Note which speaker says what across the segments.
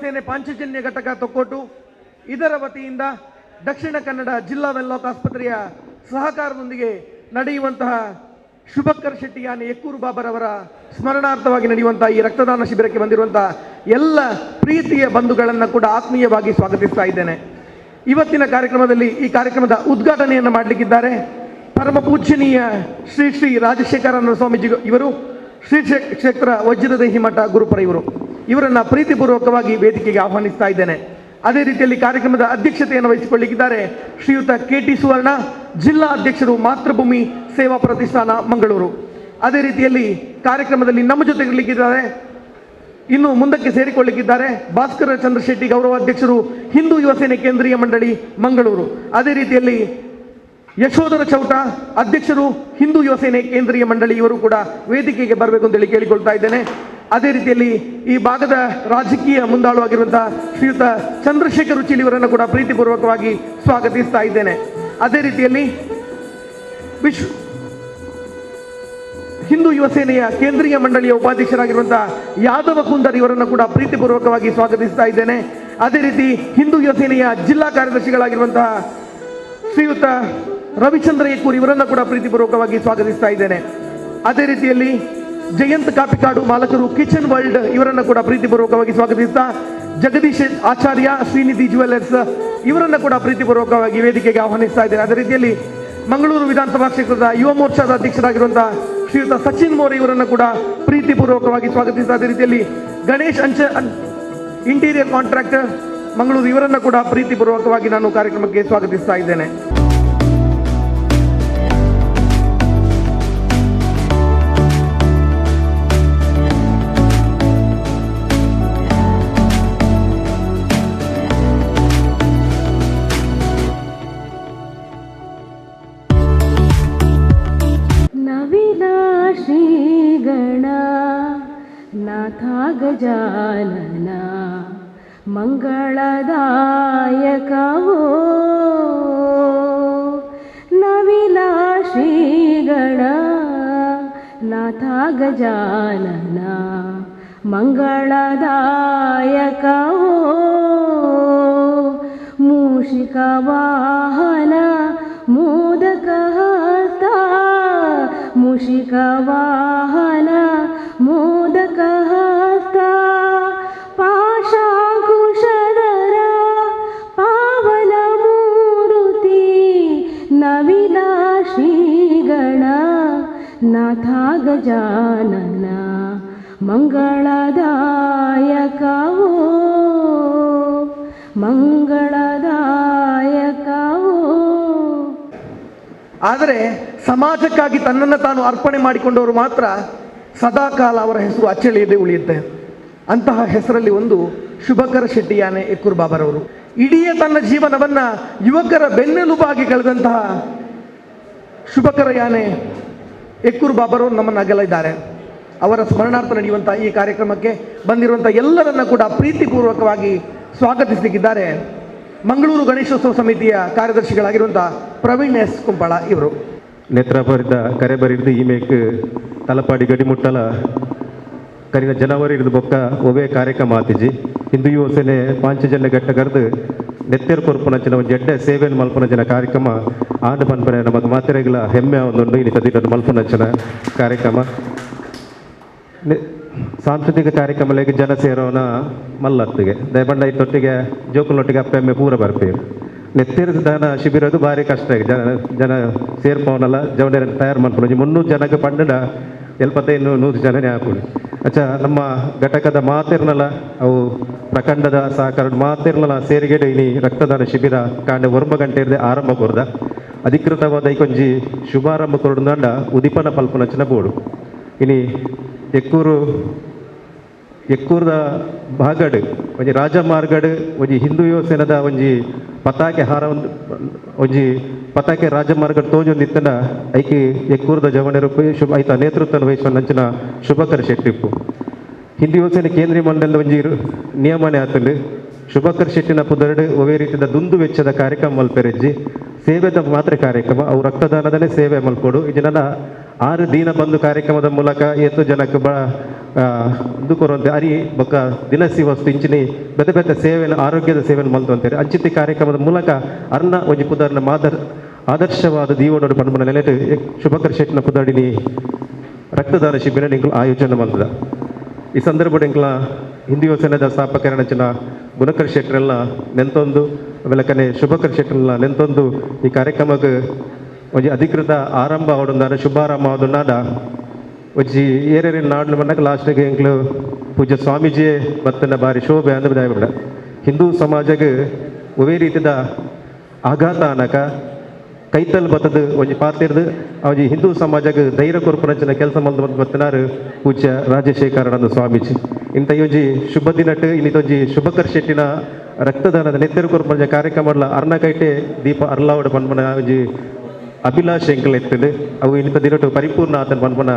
Speaker 1: ಸೇನೆ ಪಾಂಚಜನ್ಯ ಘಟಕ ತೊಕ್ಕೊಟ್ಟು ಇದರ ವತಿಯಿಂದ ದಕ್ಷಿಣ ಕನ್ನಡ ಜಿಲ್ಲಾ ವೆನ್ಲಾಕ್ ಆಸ್ಪತ್ರೆಯ ಸಹಕಾರದೊಂದಿಗೆ ನಡೆಯುವಂತಹ ಶುಭಕರ್ ಶೆಟ್ಟಿ ಯಾನೆ ಎಕ್ಕೂರು ಬಾಬರವರ ಸ್ಮರಣಾರ್ಥವಾಗಿ ನಡೆಯುವಂತಹ ಈ ರಕ್ತದಾನ ಶಿಬಿರಕ್ಕೆ ಬಂದಿರುವಂತಹ ಎಲ್ಲ ಪ್ರೀತಿಯ ಬಂಧುಗಳನ್ನು ಕೂಡ ಆತ್ಮೀಯವಾಗಿ ಸ್ವಾಗತಿಸ್ತಾ ಇದ್ದೇನೆ. ಇವತ್ತಿನ ಕಾರ್ಯಕ್ರಮದಲ್ಲಿ ಈ ಕಾರ್ಯಕ್ರಮದ ಉದ್ಘಾಟನೆಯನ್ನು ಮಾಡಲಿಕ್ಕಿದ್ದಾರೆ ಪರಮ ಪೂಜ್ಯನೀಯ ಶ್ರೀ ಶ್ರೀ ರಾಜಶೇಖರಾನಂದ ಸ್ವಾಮೀಜಿ ಇವರು, ಶ್ರೀ ಕ್ಷೇತ್ರ ವಜ್ರದೇಹಿ ಮಠ ಗುರುಪರ ಇವರು. ಇವರನ್ನ ಪ್ರೀತಿಪೂರ್ವಕವಾಗಿ ವೇದಿಕೆಗೆ ಆಹ್ವಾನಿಸ್ತಾ ಇದ್ದೇನೆ. ಅದೇ ರೀತಿಯಲ್ಲಿ ಕಾರ್ಯಕ್ರಮದ ಅಧ್ಯಕ್ಷತೆಯನ್ನು ವಹಿಸಿಕೊಳ್ಳಲಿಕ್ಕಿದ್ದಾರೆ ಶ್ರೀಯುತ ಕೆ ಟಿ ಸುವರ್ಣ, ಜಿಲ್ಲಾ ಅಧ್ಯಕ್ಷರು, ಮಾತೃಭೂಮಿ ಸೇವಾ ಪ್ರತಿಷ್ಠಾನ, ಮಂಗಳೂರು. ಅದೇ ರೀತಿಯಲ್ಲಿ ಕಾರ್ಯಕ್ರಮದಲ್ಲಿ ನಮ್ಮ ಜೊತೆ ಇರಲಿಕ್ಕಿದ್ದಾರೆ, ಇನ್ನು ಮುಂದಕ್ಕೆ ಸೇರಿಕೊಳ್ಳಲಿಕ್ಕಿದ್ದಾರೆ ಭಾಸ್ಕರ ಚಂದ್ರಶೆಟ್ಟಿ, ಗೌರವಾಧ್ಯಕ್ಷರು, ಹಿಂದೂ ಯುವ ಸೇನೆ ಕೇಂದ್ರೀಯ ಮಂಡಳಿ, ಮಂಗಳೂರು. ಅದೇ ರೀತಿಯಲ್ಲಿ ಯಶೋಧರ ಚೌಟ, ಅಧ್ಯಕ್ಷರು, ಹಿಂದೂ ಯುವ ಸೇನೆ ಕೇಂದ್ರೀಯ ಮಂಡಳಿ, ಇವರು ಕೂಡ ವೇದಿಕೆಗೆ ಬರಬೇಕು ಅಂತೇಳಿ ಕೇಳಿಕೊಳ್ತಾ ಇದ್ದೇನೆ. ಅದೇ ರೀತಿಯಲ್ಲಿ ಈ ಭಾಗದ ರಾಜಕೀಯ ಮುಂದಾಳುವಾಗಿರುವಂತಹ ಶ್ರೀಯುತ ಚಂದ್ರಶೇಖರ್ ಉಚ್ಚಿಲ್ ಇವರನ್ನು ಕೂಡ ಪ್ರೀತಿಪೂರ್ವಕವಾಗಿ ಸ್ವಾಗತಿಸ್ತಾ ಇದ್ದೇನೆ. ಅದೇ ರೀತಿಯಲ್ಲಿ ವಿಶ್ವ ಹಿಂದೂ ಯುವ ಸೇನೆಯ ಕೇಂದ್ರೀಯ ಮಂಡಳಿಯ ಉಪಾಧ್ಯಕ್ಷರಾಗಿರುವಂತಹ ಯಾದವ ಕುಂದರ್ ಇವರನ್ನು ಕೂಡ ಪ್ರೀತಿಪೂರ್ವಕವಾಗಿ ಸ್ವಾಗತಿಸ್ತಾ ಇದ್ದೇನೆ. ಅದೇ ರೀತಿ ಹಿಂದೂ ಯುವ ಸೇನೆಯ ಜಿಲ್ಲಾ ಕಾರ್ಯದರ್ಶಿಗಳಾಗಿರುವಂತಹ ಶ್ರೀಯುತ ರವಿಚಂದ್ರ ಏಕೂರ್ ಇವರನ್ನು ಕೂಡ ಪ್ರೀತಿಪೂರ್ವಕವಾಗಿ ಸ್ವಾಗತಿಸ್ತಾ ಇದ್ದೇನೆ. ಅದೇ ರೀತಿಯಲ್ಲಿ ಜಯಂತ್ ಕಾಪಿಕಾಡು, ಮಾಲಕರು, ಕಿಚನ್ ವರ್ಲ್ಡ್ ಇವರನ್ನು ಕೂಡ ಪ್ರೀತಿಪೂರ್ವಕವಾಗಿ ಸ್ವಾಗತಿಸ್ತಾ, ಜಗದೀಶ್ ಆಚಾರ್ಯ, ಶ್ರೀನಿಧಿ ಜುವೆಲ್ಲರ್ಸ್ ಇವರನ್ನು ಕೂಡ ಪ್ರೀತಿಪೂರ್ವಕವಾಗಿ ವೇದಿಕೆಗೆ ಆಹ್ವಾನಿಸ್ತಾ ಇದ್ದೇನೆ. ಅದೇ ರೀತಿಯಲ್ಲಿ ಮಂಗಳೂರು ವಿಧಾನಸಭಾ ಕ್ಷೇತ್ರದ ಯುವ ಮೋರ್ಚಾದ ಅಧ್ಯಕ್ಷರಾಗಿರುವಂತಹ ಶ್ರೀಯುತ ಸಚಿನ್ ಮೋರೆ ಇವರನ್ನು ಕೂಡ ಪ್ರೀತಿಪೂರ್ವಕವಾಗಿ ಸ್ವಾಗತಿಸ್ತಾ, ಅದೇ ರೀತಿಯಲ್ಲಿ ಗಣೇಶ್ ಅಂಚ ಇಂಟೀರಿಯರ್ ಕಾಂಟ್ರಾಕ್ಟರ್, ಮಂಗಳೂರು ಇವರನ್ನು ಕೂಡ ಪ್ರೀತಿಪೂರ್ವಕವಾಗಿ ನಾನು ಕಾರ್ಯಕ್ರಮಕ್ಕೆ ಸ್ವಾಗತಿಸ್ತಾ ಇದ್ದೇನೆ.
Speaker 2: ನವಿಲ ಶ್ರೀಗಣ ನಾಥ ಗಜಾನನ ಮಂಗಳದಾಯಕವೋ, ನವಿಲ ಶ್ರೀಗಣ ನಾಥ ಗಜಾನನ ಮಂಗಳದಾಯಕವೋ, ಮೂಷಿಕ ವಾಹನ ಮೋದಕಹಸ್ತ, ಮೂಷಿಕ ವಾಹನ ಮೋದಕಹಸ್ತ, ಪಾಶಾಂಕುಶಧರ ಪಾವನ ಮೂರುತಿ, ನವಿಲ ಶ್ರೀಗಣ ನಾಥ ಗಜಾನನ ಮಂಗಳದಾಯಕವೋ, ಮಂಗಳದಾಯಕವೋ.
Speaker 1: ಆದರೆ ಸಮಾಜಕ್ಕಾಗಿ ತನ್ನನ್ನು ತಾನು ಅರ್ಪಣೆ ಮಾಡಿಕೊಂಡವರು ಮಾತ್ರ ಸದಾಕಾಲ ಅವರ ಹೆಸರು ಅಚ್ಚಳಿಯದೆ ಉಳಿಯುತ್ತೆ. ಅಂತಹ ಹೆಸರಲ್ಲಿ ಒಂದು ಶುಭಕರ ಶೆಟ್ಟಿ ಯಾನೆ ಎಕ್ಕೂರ್ ಬಾಬರವರು. ಇಡೀ ತನ್ನ ಜೀವನವನ್ನ ಯುವಕರ ಬೆನ್ನೆಲುಬಾಗಿ ಕಳೆದಂತಹ ಶುಭಕರ ಯಾನೆ ಎಕ್ಕೂರ್ ಬಾಬರವರು ನಮ್ಮನ್ನು ಅಗಲಿದ್ದಾರೆ. ಅವರ ಸ್ಮರಣಾರ್ಥ ನಡೆಯುವಂತಹ ಈ ಕಾರ್ಯಕ್ರಮಕ್ಕೆ ಬಂದಿರುವಂಥ ಎಲ್ಲರನ್ನ ಕೂಡ ಪ್ರೀತಿಪೂರ್ವಕವಾಗಿ ಸ್ವಾಗತಿಸಲಿಕ್ಕಿದ್ದಾರೆ ಮಂಗಳೂರು ಗಣೇಶೋತ್ಸವ ಸಮಿತಿಯ ಕಾರ್ಯದರ್ಶಿಗಳಾಗಿರುವಂತಹ ಪ್ರವೀಣ್ ಎಸ್ ಕುಂಬಾಳ ಇವರು.
Speaker 3: ನೇತ್ರಾಪುರದ ಕರೆ ಬರಿರ್ದು ಈ ಮೇಕ್ ತಲಪಾಡಿ ಗಡಿಮುಟ್ಟಲ ಕರಿನ ಜನವರಿ ಇರ್ದು ಬೊಕ್ಕ ಒವೇ ಕಾರ್ಯಕ್ರಮ ಆತಿಜಿ. ಹಿಂದೂ ಯುವ ಸೇನೆ ಪಾಂಚಜನ್ಯ ಘಟ್ಟ ಕರೆದು ನೆತ್ತೆರ್ ಕೊರ್ಪುನಂಚಿನ ಒಂಜಿ ಎಡ್ಡೆ ಸೇವೆನ್ ಮಲ್ಪುನಂಚಿನ ಕಾರ್ಯಕ್ರಮ ಆಂಡ ಪನ್ಪನೆ ನಮಕ್ ಮಾತೆರೆಗ್ಲ ಹೆಮ್ಮೆ ಒಂದುಂಡು. ಇನಿ ತದಿಟನ್ನು ಮಲ್ಪುನಂಚಿನ ಕಾರ್ಯಕ್ರಮ ಸಾಂಸ್ಕೃತಿಕ ಕಾರ್ಯಕ್ರಮಗಳಿಗೆ ಜನ ಸೇರೋನ ಮಲ್ಲತ್ತಿಗೆ ದಯಪಂಡ ಇತ್ತೊಟ್ಟಿಗೆ ಜೋಕುಲೊಟ್ಟಿಗೆ ಅಪ್ಪೆ ಅಮ್ಮೆ ಪೂರ ಬರ್ಪೇರು. ನೆತ್ತಿರ ದಾನ ಶಿಬಿರದು ಭಾರಿ ಕಷ್ಟ. ಜನ ಜನ ಸೇರ್ಪವನಲ್ಲ, ಜವನ ತಯಾರು ಮಲ್ಪುನ ಒಂಜಿ 300 ಜನಕ್ಕೆ ಪಂಡಡ ಎಲ್ಪತ್ತೈದು 100 ಜನನೇ ಹಾಕುಡು. ಅಚ್ಚ ನಮ್ಮ ಘಟಕದ ಮಾತಿರ್ನಲ್ಲ, ಅವು ಪ್ರಖಂಡದ ಸಹಕಾರ ಮಾತಿರ್ನಲ್ಲ ಸೇರಿಗೆಡು ಇನಿ ರಕ್ತದಾನ ಶಿಬಿರ ಕಾಂಡೆ 9 ಗಂಟೆ ಇರದೆ ಆರಂಭ ಕೊರ್ದ. ಅಧಿಕೃತವಾದ ಐಕೊಂಜಿ ಶುಭಾರಂಭ ಕೊರಡುಂಡ ಉದಿಪನ ಪಲ್ಪನಂಚಿನ ಬೋಡು. ಇನಿ ಎಕ್ಕೂರು ಎಕ್ಕೂರದ ಭಾಗಡ್ ಒಂಜಿ ರಾಜಮಾರ್ಗಡ್ ಒಂಜಿ ಹಿಂದೂ ಯುವಸೇನದ ಒಂಜಿ ಪತಾಕೆ ಹಾರ ಒಂಜಿ ಪತಾಕೆ ರಾಜಮಾರ್ಗಡ್ ತೋಜೊಂದಿತ್ತನ ಐಕಿ ಎಕ್ಕೂರದ ಜವಣರು ಶುಭ ಐತ ನೇತೃತ್ವ ವಹಿಸುವ ನಂಚಿನ ಶುಭಕರ್ ಶೆಟ್ಟಿಪ್ಪು. ಹಿಂದೂ ಯುವಸೇನೆ ಕೇಂದ್ರೀಯ ಮಂಡಲದ ಒಂಜಿ ನಿಯಮನೆ ಆತಂಡು. ಶುಭಕರ್ ಶೆಟ್ಟಿನ ಪುದರ್ಡ್ ಒವೇ ರೀತಿಯ ದುಂದು ವೆಚ್ಚದ ಕಾರ್ಯಕ್ರಮ ಮಲ್ಪೆರೆಜ್ಜಿ, ಸೇವೆದ ಮಾತ್ರ ಕಾರ್ಯಕ್ರಮ, ಅವು ರಕ್ತದಾನದಲ್ಲೇ ಸೇವೆ ಮಲ್ಪೊಡು. ಇದನ್ನೆಲ್ಲ 6 ದಿನ ಬಂದು ಕಾರ್ಯಕ್ರಮದ ಮೂಲಕ ಏತು ಜನಕ್ಕೆ ಇಂದು ಕೊರುವಂತೆ ಅರಿ ಬೊಕ್ಕ ದಿನಸಿ ವಸ್ತು ಇಂಚಿನಿ ಬೇತೆ ಬೇತೆ ಸೇವೆನ ಆರೋಗ್ಯದ ಸೇವೆಯನ್ನು ಮಲ್ತೊಂತಾರೆ. ಅಂಚಿತಿ ಕಾರ್ಯಕ್ರಮದ ಮೂಲಕ ಅರ್ನ ಒಂಜಿ ಪುದರ್ನ ಮಾದರ್ ಆದರ್ಶವಾದ ದೀವನೋಡು ಪನ್ಪುನ ನೆಲೆಟ್ ಶುಭಕರ್ ಶೆಟ್ಟಿನ ಪುದರ್ಡಿನಿ ರಕ್ತದಾನ ಶಿಬಿರ ಎಂಕುಲು ಆಯೋಜನೆ ಮಲ್ತದ. ಈ ಸಂದರ್ಭಡ್ ಎಂಕ್ಲ ಹಿಂದೂ ಯುವಸೇನೆದ ಸ್ಥಾಪಕರನಂಚಿನ ಗುಣಕರ್ ಶೆಟ್ಟರೆಲ್ಲ ನೆಂತೊಂದು, ಆಮೇಲೆ ಶುಭಕರ್ ಶೆಟ್ಟರೆಲ್ಲ ನೆಂತೊಂದು ಈ ಕಾರ್ಯಕ್ರಮಕ್ಕೆ ಒಂಜಿ ಅಧಿಕೃತ ಆರಂಭ ಆವೊಡುಂದಾನ ಶುಭಾರಂಭ ಆವೊಡುಂದಾಂಡ ಒಂಜಿ ಏರೇರಿ ನಾಡ್ಲು ಬಂದಾಗ ಲಾಸ್ಟಿಗೆ ಎಂಕ್ಲು ಪೂಜ್ಯ ಸ್ವಾಮೀಜಿಯೇ ಬತ್ತನ ಬಾರಿ ಶೋಭೆ ಅಂದ್ ದಾಯೆ. ಹಿಂದೂ ಸಮಾಜಗ್ ಒವೇ ರೀತಿದ ಆಘಾತ ಆನಕ ಕೈತಲ್ ಬತ್ತದ ಒಂಜಿ ಪಾತಿರ್ದು ಒಂಜಿ ಹಿಂದೂ ಸಮಾಜಗ್ ಧೈರ್ಯ ಕೊರ್ಪುನಂಚಿನ ಕೆಲಸ ಮಲ್ದು ಬಂದು ಬತ್ತನಾರು ಪೂಜ್ಯ ರಾಜಶೇಖರಾನಂದ ಸ್ವಾಮೀಜಿ. ಇಂಥ ಒಂಜಿ ಶುಭ ದಿನಟ್ ಇನ್ನಿತೊಂಜಿ ಶುಭಕರ್ ಶೆಟ್ಟಿನ ರಕ್ತದಾನದ ನೆತ್ತೆರು ಕೊರ್ಪುನಂಚಿನ ಕಾರ್ಯಕ್ರಮ ಅರ್ನ ಕೈಟೆ ದೀಪ ಅರ್ಲಾವಡ್ ಪನ್ಪುನ ಒಂಜಿ ಅಭಿಲಾಷೆ ಎಂಕಲ್ ಎತ್ತುಂಡು. ಅವು ಇನ್ನಿತ ದಿನಟು ಪರಿಪೂರ್ಣ ಆತನ ಪನ್ಪುನ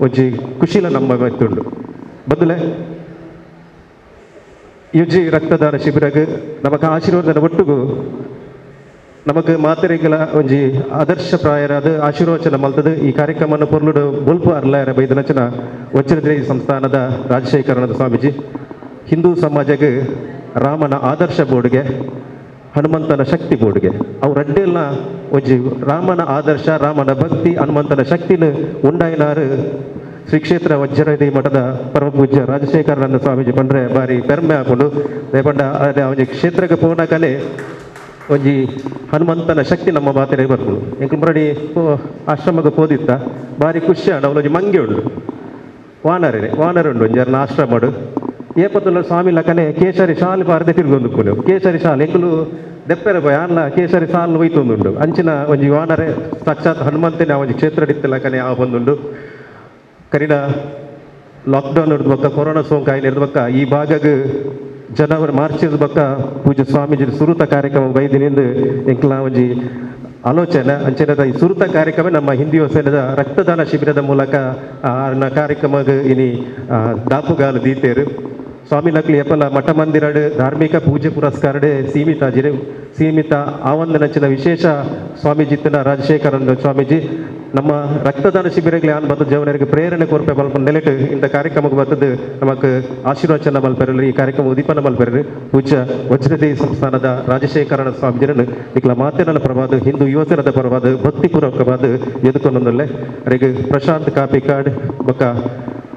Speaker 3: ಒಂಜಿ ಖುಷಿಲ ನಮ್ಮ ಎತ್ತುಂಡು. ಬದಲೆ ಯುಜಿ ರಕ್ತದಾನ ಶಿಬಿರಗ್ ನಮಕ್ ಆಶೀರ್ವಾದದ ಒಟ್ಟುಗು ನಮಕ್ ಮಾತೆರೆಗಳ ಒಂಜಿ ಆದರ್ಶ ಪ್ರಾಯರಾದ ಆಶೀರ್ವಚನ ಮಲ್ತದು ಈ ಕಾರ್ಯಕ್ರಮವನ್ನು ಪೊರ್ಲುಡು ಬೊಲ್ಪು ಅರ್ಲಾಯರ ಬೈದನಚನ ವಜ್ರದ್ರಿ ಸಂಸ್ಥಾನದ ರಾಜಶೇಖರನದ ಸ್ವಾಮೀಜಿ. ಹಿಂದೂ ಸಮಾಜಕ್ಕೆ ರಾಮನ ಆದರ್ಶ ಬೋರ್ಡ್ಗೆ, ಹನುಮಂತನ ಶಕ್ತಿ ಬೋರ್ಡ್ಗೆ ಅವು ರಡ್ಡೆಲ್ಲ ಒಂಜಿ ರಾಮನ ಆದರ್ಶ, ರಾಮನ ಭಕ್ತಿ, ಹನುಮಂತನ ಶಕ್ತಿನ ಉಂಡಾಯಿನಾರು ಶ್ರೀ ಕ್ಷೇತ್ರ ವಜ್ರದಿ ಮಠದ ಪರಮ ಪೂಜ್ಯ ರಾಜಶೇಖರಾನಂದ ಸ್ವಾಮೀಜಿ ಪಂಡ್ರೆ ಬಾರಿ ಪೆರ್ಮೆ ಹಾಕೊಂಡು ಪಂಡ ಅದೇ ಒಂಜಿ ಕ್ಷೇತ್ರಕ್ಕೆ ಪೋನಕಲೆ ಒಂಜಿ ಹನುಮಂತನ ಶಕ್ತಿ ನಮ್ಮ ಬಾತೆರೆ ಬರ್ಪುಂಡು. ಎಂಕುಲು ಮುರಡಿ ಆಶ್ರಮಕ್ಕೆ ಪೋದಿತ್ತ ಬಾರಿ ಖುಷಿ ಆಂಡ್. ಅವಲೊಂಜಿ ಮಂಗೆ ಉಂಡು, ವಾನರೇ ವಾನರ ಉಂಡು ಒಂಜಿ ಅರ್ನ ಆಶ್ರಮಡು. ಏಪತ್ತುಲ್ಲ ಸ್ವಾಮಿ ಲಕನೆ ಕೇಸರಿ ಶಾಲು ಪಾರದೆ ತಿರ್ಗೊಂದು, ಕೇಸರಿ ಶಾಲು ಎಂಕುಲು ದೆಪ್ಪೆರ ಪೋಯ್ ಆನ್ಲ ಕೇಸರಿ ಸಾಲು ಒಯ್ತೊಂದುಂಡು. ಅಂಚಿನ ಒಂಜಿ ವಾನರೆ ಸಾಕ್ಷಾತ್ ಹನುಮಂತನೇ ಆ ಒಂಜಿ ಕ್ಷೇತ್ರ ಇತ್ತಲಕನೆ ಆ ಬಂದುಂಡು. ಕರಿನ ಲಾಕ್ಡೌನ್ ಹಿಡ್ದು ಬೊಕ್ಕ ಕೊರೋನಾ ಸೋಂಕು ಆಯ್ನ ಬೊಕ್ಕ ಈ ಭಾಗಗ್ ಜನವರಿ ಮಾರ್ಚ್ ಬೊಕ್ಕ ಪೂಜ್ಯ ಸ್ವಾಮೀಜಿ ಸುರುತ ಕಾರ್ಯಕ್ರಮ ಬೈದಿನಿಂದ ಎಂಕ್ಲ ಒಂಜಿ ಆಲೋಚನೆ. ಅಂಚೆನದ ಈ ಸುರುತ ಕಾರ್ಯಕ್ರಮ ನಮ್ಮ ಹಿಂದಿ ಸೇನದ ರಕ್ತದಾನ ಶಿಬಿರದ ಮೂಲಕ ಆರ್ನ ಕಾರ್ಯಕ್ರಮಗ್ ಇನಿ ದಾಪುಗಾಲು ದೀತೇರು. ಸ್ವಾಮಿ ನಕ್ಲಿ ಎಪ್ಪಲ ಮಠ ಮಂದಿರಡ್ ಧಾರ್ಮಿಕ ಪೂಜೆ ಪುರಸ್ಕಾರಡೆ ಸೀಮಿತ ಜಿರೆ ಸೀಮಿತ ಆವಂದನಂಚಿನ ವಿಶೇಷ ಸ್ವಾಮೀಜಿ ರಾಜಶೇಖರನ್ ಸ್ವಾಮೀಜಿ ನಮ್ಮ ರಕ್ತದಾನ ಶಿಬಿರಗಳು ಯಾನ್ ಬತ್ತದ ಜವನರಿಗೆ ಪ್ರೇರಣೆ ಕೊರ್ಪೆ ಮಲ್ಪ ನೆಲೆಟ್ ಇಂಥ ಕಾರ್ಯಕ್ರಮಕ್ಕೆ ಬತ್ತದ ನಮಕ್ ಆಶೀರ್ವಚನ ಮಲ್ಪೆರಲು ಈ ಕಾರ್ಯಕ್ರಮ ಉದೀಪನ ಮಲ್ಪೆರಲು ಪೂಜ್ಯ ವಜ್ರದೇವಿ ಸಂಸ್ಥಾನದ ರಾಜಶೇಖರನ ಸ್ವಾಮೀಜಿರನ್ನು ನಿಕ್ಲ ಮಾತೆನಲ ಪರವಾದ ಹಿಂದೂ ಯುವಸೇನದ ಪರವಾದ ಭಕ್ತಿಪೂರ್ವಕವಾದ ಎದುಕೊಂಡೊಂದಲ್ಲೇ. ಅರೆಗ್ ಪ್ರಶಾಂತ್ ಕಾಪಿಕಾಡ್ ಬೊಕ್ಕ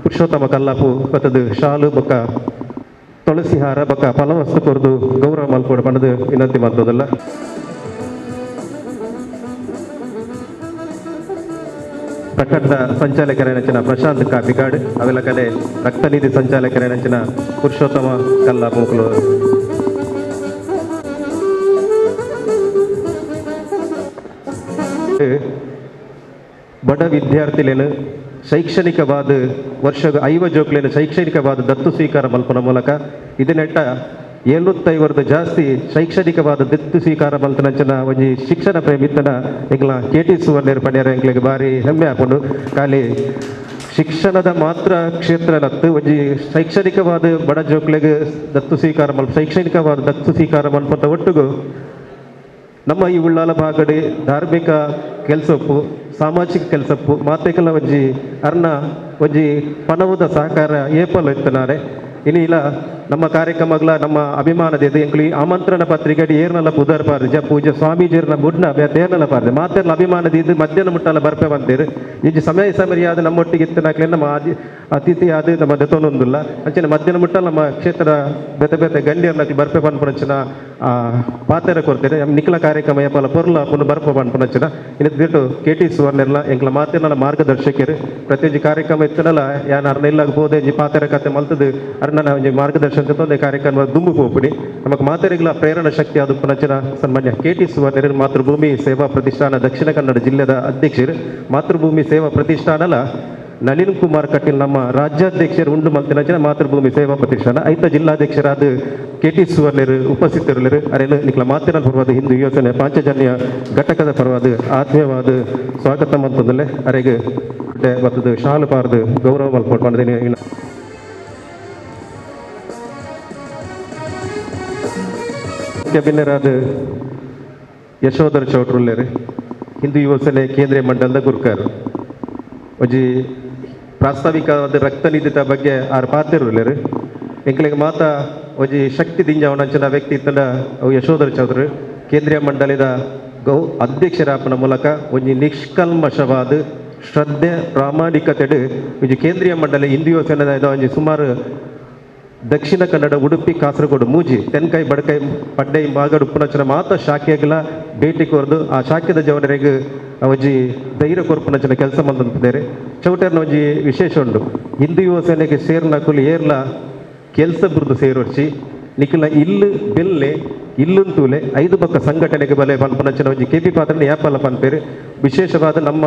Speaker 3: ಪುರುಷೋತ್ತಮ ಕಲ್ಲಾಪು ಬತ್ತದ ಶಾಲು ಬೊಕ್ಕ ತುಳಸಿಹಾರ ಬೊಕ್ಕ ಫಲವಸ್ತು ಕೊರ್ದು ಗೌರವ ಮಲ್ಪೊಡು ಪಂಡದು ವಿನಂತಿ ಮಲ್ತದಲ್ಲ. ಪ್ರಕಟದ ಸಂಚಾಲಕರೇನಂಚಿನ ಪ್ರಶಾಂತ್ ಕಾಪಿಕಾಡ್ ಅವೆಲ್ಲ ಕಡೆ ರಕ್ತನಿಧಿ ಸಂಚಾಲಕರೇನಂಚಿನ ಪುರುಷೋತ್ತಮ ಕಲ್ಲಾಪು ಮುಕುಲು ಬಡ ವಿದ್ಯಾರ್ಥಿಲೇನು ಶೈಕ್ಷಣಿಕವಾದ ವರ್ಷ 50 ಜೋಕ್ಲೇನು ಶೈಕ್ಷಣಿಕವಾದ ದತ್ತು ಸ್ವೀಕಾರ ಮಲ್ಪನ ಮೂಲಕ ಇದನ್ನೆಟ್ಟ 750 ಜಾಸ್ತಿ ಶೈಕ್ಷಣಿಕವಾದ ದತ್ತು ಸ್ವೀಕಾರ ಮಲ್ತನಂಚಿನ ಒಂಜಿ ಶಿಕ್ಷಣ ಪ್ರೇಮಿತನ ಎಂಗ್ಲ ಕೆ ಟಿ ಸುವರ್ಣೇರ್ ಪಣ್ಯರ ಎಂಗ್ಲಿಗೆ ಭಾರಿ ಹೆಮ್ಮೆ ಹಾಕೊಂಡು. ಖಾಲಿ ಶಿಕ್ಷಣದ ಮಾತ್ರ ಕ್ಷೇತ್ರ ನತ್ತು ಒಂಜಿ ಶೈಕ್ಷಣಿಕವಾದ ಬಡ ಜೋಕ್ಲೆಗ್ ದತ್ತು ಸ್ವೀಕಾರ ಮಲ್ಪ ಶೈಕ್ಷಣಿಕವಾದ ದತ್ತು ಸ್ವೀಕಾರ ಮಲ್ಪಂತ ಒಟ್ಟುಗು ನಮ್ಮ ಈ ಉಳ್ಳಾಲ ಭಾಗಡೆ ಧಾರ್ಮಿಕ ಕೆಲಸಪ್ಪು ಸಾಮಾಜಿಕ ಕೆಲಸಪ್ಪು ಮಾತೆಕಲ ಒಂಜಿ ಅರ್ನ ಒಂಜಿ ಪನವುದ ಸಹಕಾರ ಏಪಲ್ ಇತ್ತನಾರೆ. ಇನಿ ಇಲ್ಲ ನಮ್ಮ ಕಾರ್ಯಕ್ರಮಗಳ ನಮ್ಮ ಅಭಿಮಾನದ ಇದು ಎಂಕ್ಲು ಈ ಆಮಂತ್ರಣ ಪತ್ರಿಕೆ ಏರ್ನಲ್ಲ ಪುದರ್ ಪಾರ್ದೆ ಜ ಪೂಜೆ ಸ್ವಾಮೀಜಿಯರ್ನ ಬುಡ್ನ ಬೇರ್ನಲ್ಲ ಪಾರ್ದೆ ಮಾತೆರ್ನ ಅಭಿಮಾನದ ಇದು ಮಧ್ಯಾಹ್ನ ಮುಟ್ಟಲ್ಲ ಬರ್ಪೆ ಬಂತೇರು. ಇಂಚಿ ಸಮಯ ಸಮರಿಯಾದ ನಮ್ಮೊಟ್ಟಿಗೆ ಇತ್ತನಾಕ್ಲೆ ನಮ್ಮ ಅತಿಥಿ ಆದ ನಮ್ಮ ದೆತೊನೊಂದುಲ್ಲ ಅಂಚಿನ ಮಧ್ಯಾಹ್ನ ಮುಟ್ಟಲ್ಲ ನಮ್ಮ ಕ್ಷೇತ್ರದ ಬೇತೆ ಬೇತೆ ಗಣ್ಯರ್ನ ಬರ್ಪೆ ಪನ್ಪುನಂಚಿನ ಪಾತೆರ ಕೊರ್ತಾರೆ. ನಿಖಲ ಕಾರ್ಯಕ್ರಮ ಏಪಲ ಪೊರ್ಲ ಪುನ ಬರ್ಪ ಪನ್ಪುನಂಚಿನ ಇನ್ನು ದಿಟ್ಟು ಕೆ ಟಿ ಸುವರ್ಣೆರ್ಲ ಎಂಕ್ಲ ಮಾತೆರ್ನ ಮಾರ್ಗದರ್ಶಕರು ಪ್ರತಿಯೊಂಜಿ ಕಾರ್ಯಕ್ರಮ ಇತ್ತನಲ್ಲ ಯಾನ್ ಅರ್ನ ಇಲ್ಲಾಗ ಪೋದೆ ಒಂಜಿ ಪಾತೆರ ಕತೆ ಮಲ್ತದು ಅರ್ನ ಒಂಜಿ ಮಾರ್ಗದರ್ಶನ ಜೊತೆ ಕಾರ್ಯಕ್ರಮ ದುಂಬು ಪೋಪುಡಿ ನಮಕ್ ಮಾತೆರೆಗ್ಲ ಪ್ರೇರಣಾ ಶಕ್ತಿ ಆದ ಪುನಂಚಿನ ಸನ್ಮಾನ್ಯ ಕೆ ಟಿ ಸುವರ್ಣೆರ್ ಮಾತೃಭೂಮಿ ಸೇವಾ ಪ್ರತಿಷ್ಠಾನ ದಕ್ಷಿಣ ಕನ್ನಡ ಜಿಲ್ಲೆದ ಅಧ್ಯಕ್ಷರು ಮಾತೃಭೂಮಿ ಸೇವಾ ಪ್ರತಿಷ್ಠಾನಲ ನಳಿನ್ ಕುಮಾರ್ ಕಟೀಲ್ ನಮ್ಮ ರಾಜ್ಯಾಧ್ಯಕ್ಷರು ಉಂಡು ಮಲ್ತಿನಂಚಿನ ಮಾತೃಭೂಮಿ ಸೇವಾ ಪ್ರತಿಷ್ಠಾನ ಐತ ಜಿಲ್ಲಾಧ್ಯಕ್ಷರಾದ ಕೆ ಟಿ ಸುವರ್ಣರು ಉಪಸ್ಥಿತರುಳ್ಳರು. ಅರೆನು ನಿಕ್ಲ ಮಾತಿನ ಪರವಾದ ಹಿಂದೂ ಯೋಜನೆ ಪಾಂಚಜನ್ಯ ಘಟಕದ ಪರವಾದ ಆತ್ಮೀಯವಾದ ಸ್ವಾಗತ ಮಂತಂದಲ್ಲೇ ಅರೆಗೆ ಬತ್ತದು ಶಾಲು ಪಾರ್ದು ಗೌರವ ಮಲ್ಪೊಟ್ಟು ಮಾಡಿದ್ದೀನಿ. ಬಿನ್ನರಾದ ಯಶೋಧರ ಚೌಟ್ರುಲ್ಲೇರು ಹಿಂದೂ ಯುವ ಸೇನೆ ಕೇಂದ್ರೀಯ ಮಂಡಲದ ಗುರುಕಾರ್ ಒಂಜಿ ಪ್ರಾಸ್ತಾವಿಕವಾದ ರಕ್ತನಿಧಿತ ಬಗ್ಗೆ ಆರ್ ಪಾತಿರುಲ್ಲೇರು. ಎಂಕ್ಲೆಗ್ ಮಾತ ಒಂಜಿ ಶಕ್ತಿ ದಿಂಜವನಂಚಿನ ವ್ಯಕ್ತಿ ಇತ್ತಂಡ ಅವು ಯಶೋಧರ ಚೌಧರಿ. ಕೇಂದ್ರೀಯ ಮಂಡಳಿದ ಗೌ ಅಧ್ಯಕ್ಷರಾಪನ ಮೂಲಕ ಒಂಜಿ ನಿಷ್ಕಲ್ಮಶವಾದ ಶ್ರದ್ಧೆ ಪ್ರಾಮಾಣಿಕತೆಡು ಒಂಜಿ ಕೇಂದ್ರೀಯ ಮಂಡಳಿ ಹಿಂದೂ ಯುವಸೇನೆ ಒಂಜಿ ಸುಮಾರು ದಕ್ಷಿಣ ಕನ್ನಡ, ಉಡುಪಿ, ಕಾಸರಗೋಡು, ಮೂಜಿ ತೆನ್ಕಾಯಿ, ಬಡಕಾಯಿ, ಪಡ್ಡೈ, ಮಾಗಡು, ಉಪ್ಪುನಂಚಿನ ಮಾತ ಶಾಖೆಗಳ ಭೇಟಿ ಕೋರ್ದು ಆ ಶಾಖೆದ ಜವನರಿಗೆ ಒಂಜಿ ಧೈರ್ಯ ಕೊರ್ಪುನಂಚಿನ ಕೆಲಸ ಮಲ್ತೊಂದಿದ್ದಾರೆ. ಚೌಟರ್ನ ಒಂಜಿ ವಿಶೇಷ ಉಂಡು, ಹಿಂದೂ ಯುವ ಸೇನೆಗೆ ಸೇರ್ನಕುಲು ಏರ್ಲ ಕೆಲಸ ಬುರ್ದು ಸೇರೋರ್ಚಿ ನಿಖಿಲ ಇಲ್ಲು ಬೆಲ್ಲೆ ಇಲ್ಲುಂತೂಲೆ ಐದು ಪಕ್ಕ ಸಂಘಟನೆಗೆ ಬಲೆ ಪನ್ಪುನಂಚಿನ ಒಂಜಿ ಕೆಪಿ ಪಾತ್ರ ಯಾಪಲ್ಲ ಪನ್ಪೇರು. ವಿಶೇಷವಾದ ನಮ್ಮ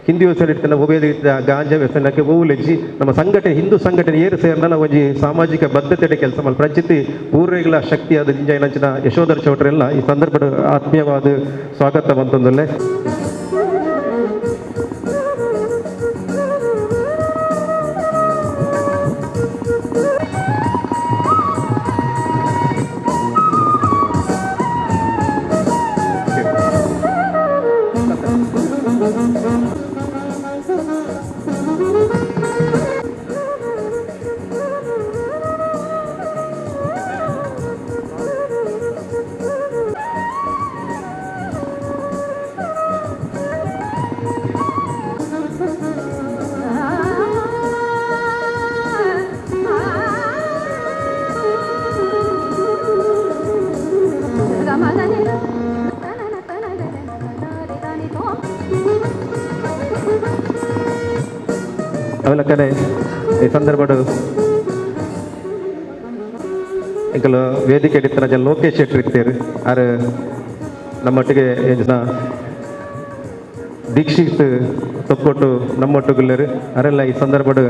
Speaker 3: ಹಿಂದೂ ಯುವ ಸೇನೆ ಇತ್ತಿನ ಒವ್ವೇ ರೀತಿಯ ಗಾಂಜಾ ವ್ಯಸನಕ್ಕೆ ಓವುಲೆಜ್ಜಿ ನಮ್ಮ ಸಂಘಟನೆ ಹಿಂದೂ ಸಂಘಟನೆ ಏರು ಸೇರ್ನಲ ಒಂಜಿ ಸಾಮಾಜಿಕ ಬದ್ಧತೆ ಕೆಲಸ ಮಲ್ಪ ಪ್ರಚಿತಿ ಪೂರ್ವೆಗಳ ಶಕ್ತಿಯಾದ ದಿಂಜಾಯಿನಂಚಿನ ಯಶೋಧರ ಚೌಟ್ರೆಲ್ಲ ಈ ಸಂದರ್ಭದ ಆತ್ಮೀಯವಾದ ಸ್ವಾಗತ ಬಂತಂದಲ್ಲೇ. ಅವೆಲ್ಲ ಕಡೆ ಈ ಸಂದರ್ಭಡು ಎಂಕಲು ವೇದಿಕೆ ಇತ್ತಿನ ಜನ ಲೋಕೇಶ್ ಶೆಟ್ಟಿ ಇರ್ತೀರಿ. ಆರು ನಮ್ಮೊಟ್ಟಿಗೆ ಜನ ದೀಕ್ಷಿತ್ ತೊಕ್ಕೊಟ್ಟು ನಮ್ಮೊಟ್ಟುಗುಲ್ಲರು ಅರೆಲ್ಲ ಈ ಸಂದರ್ಭಡು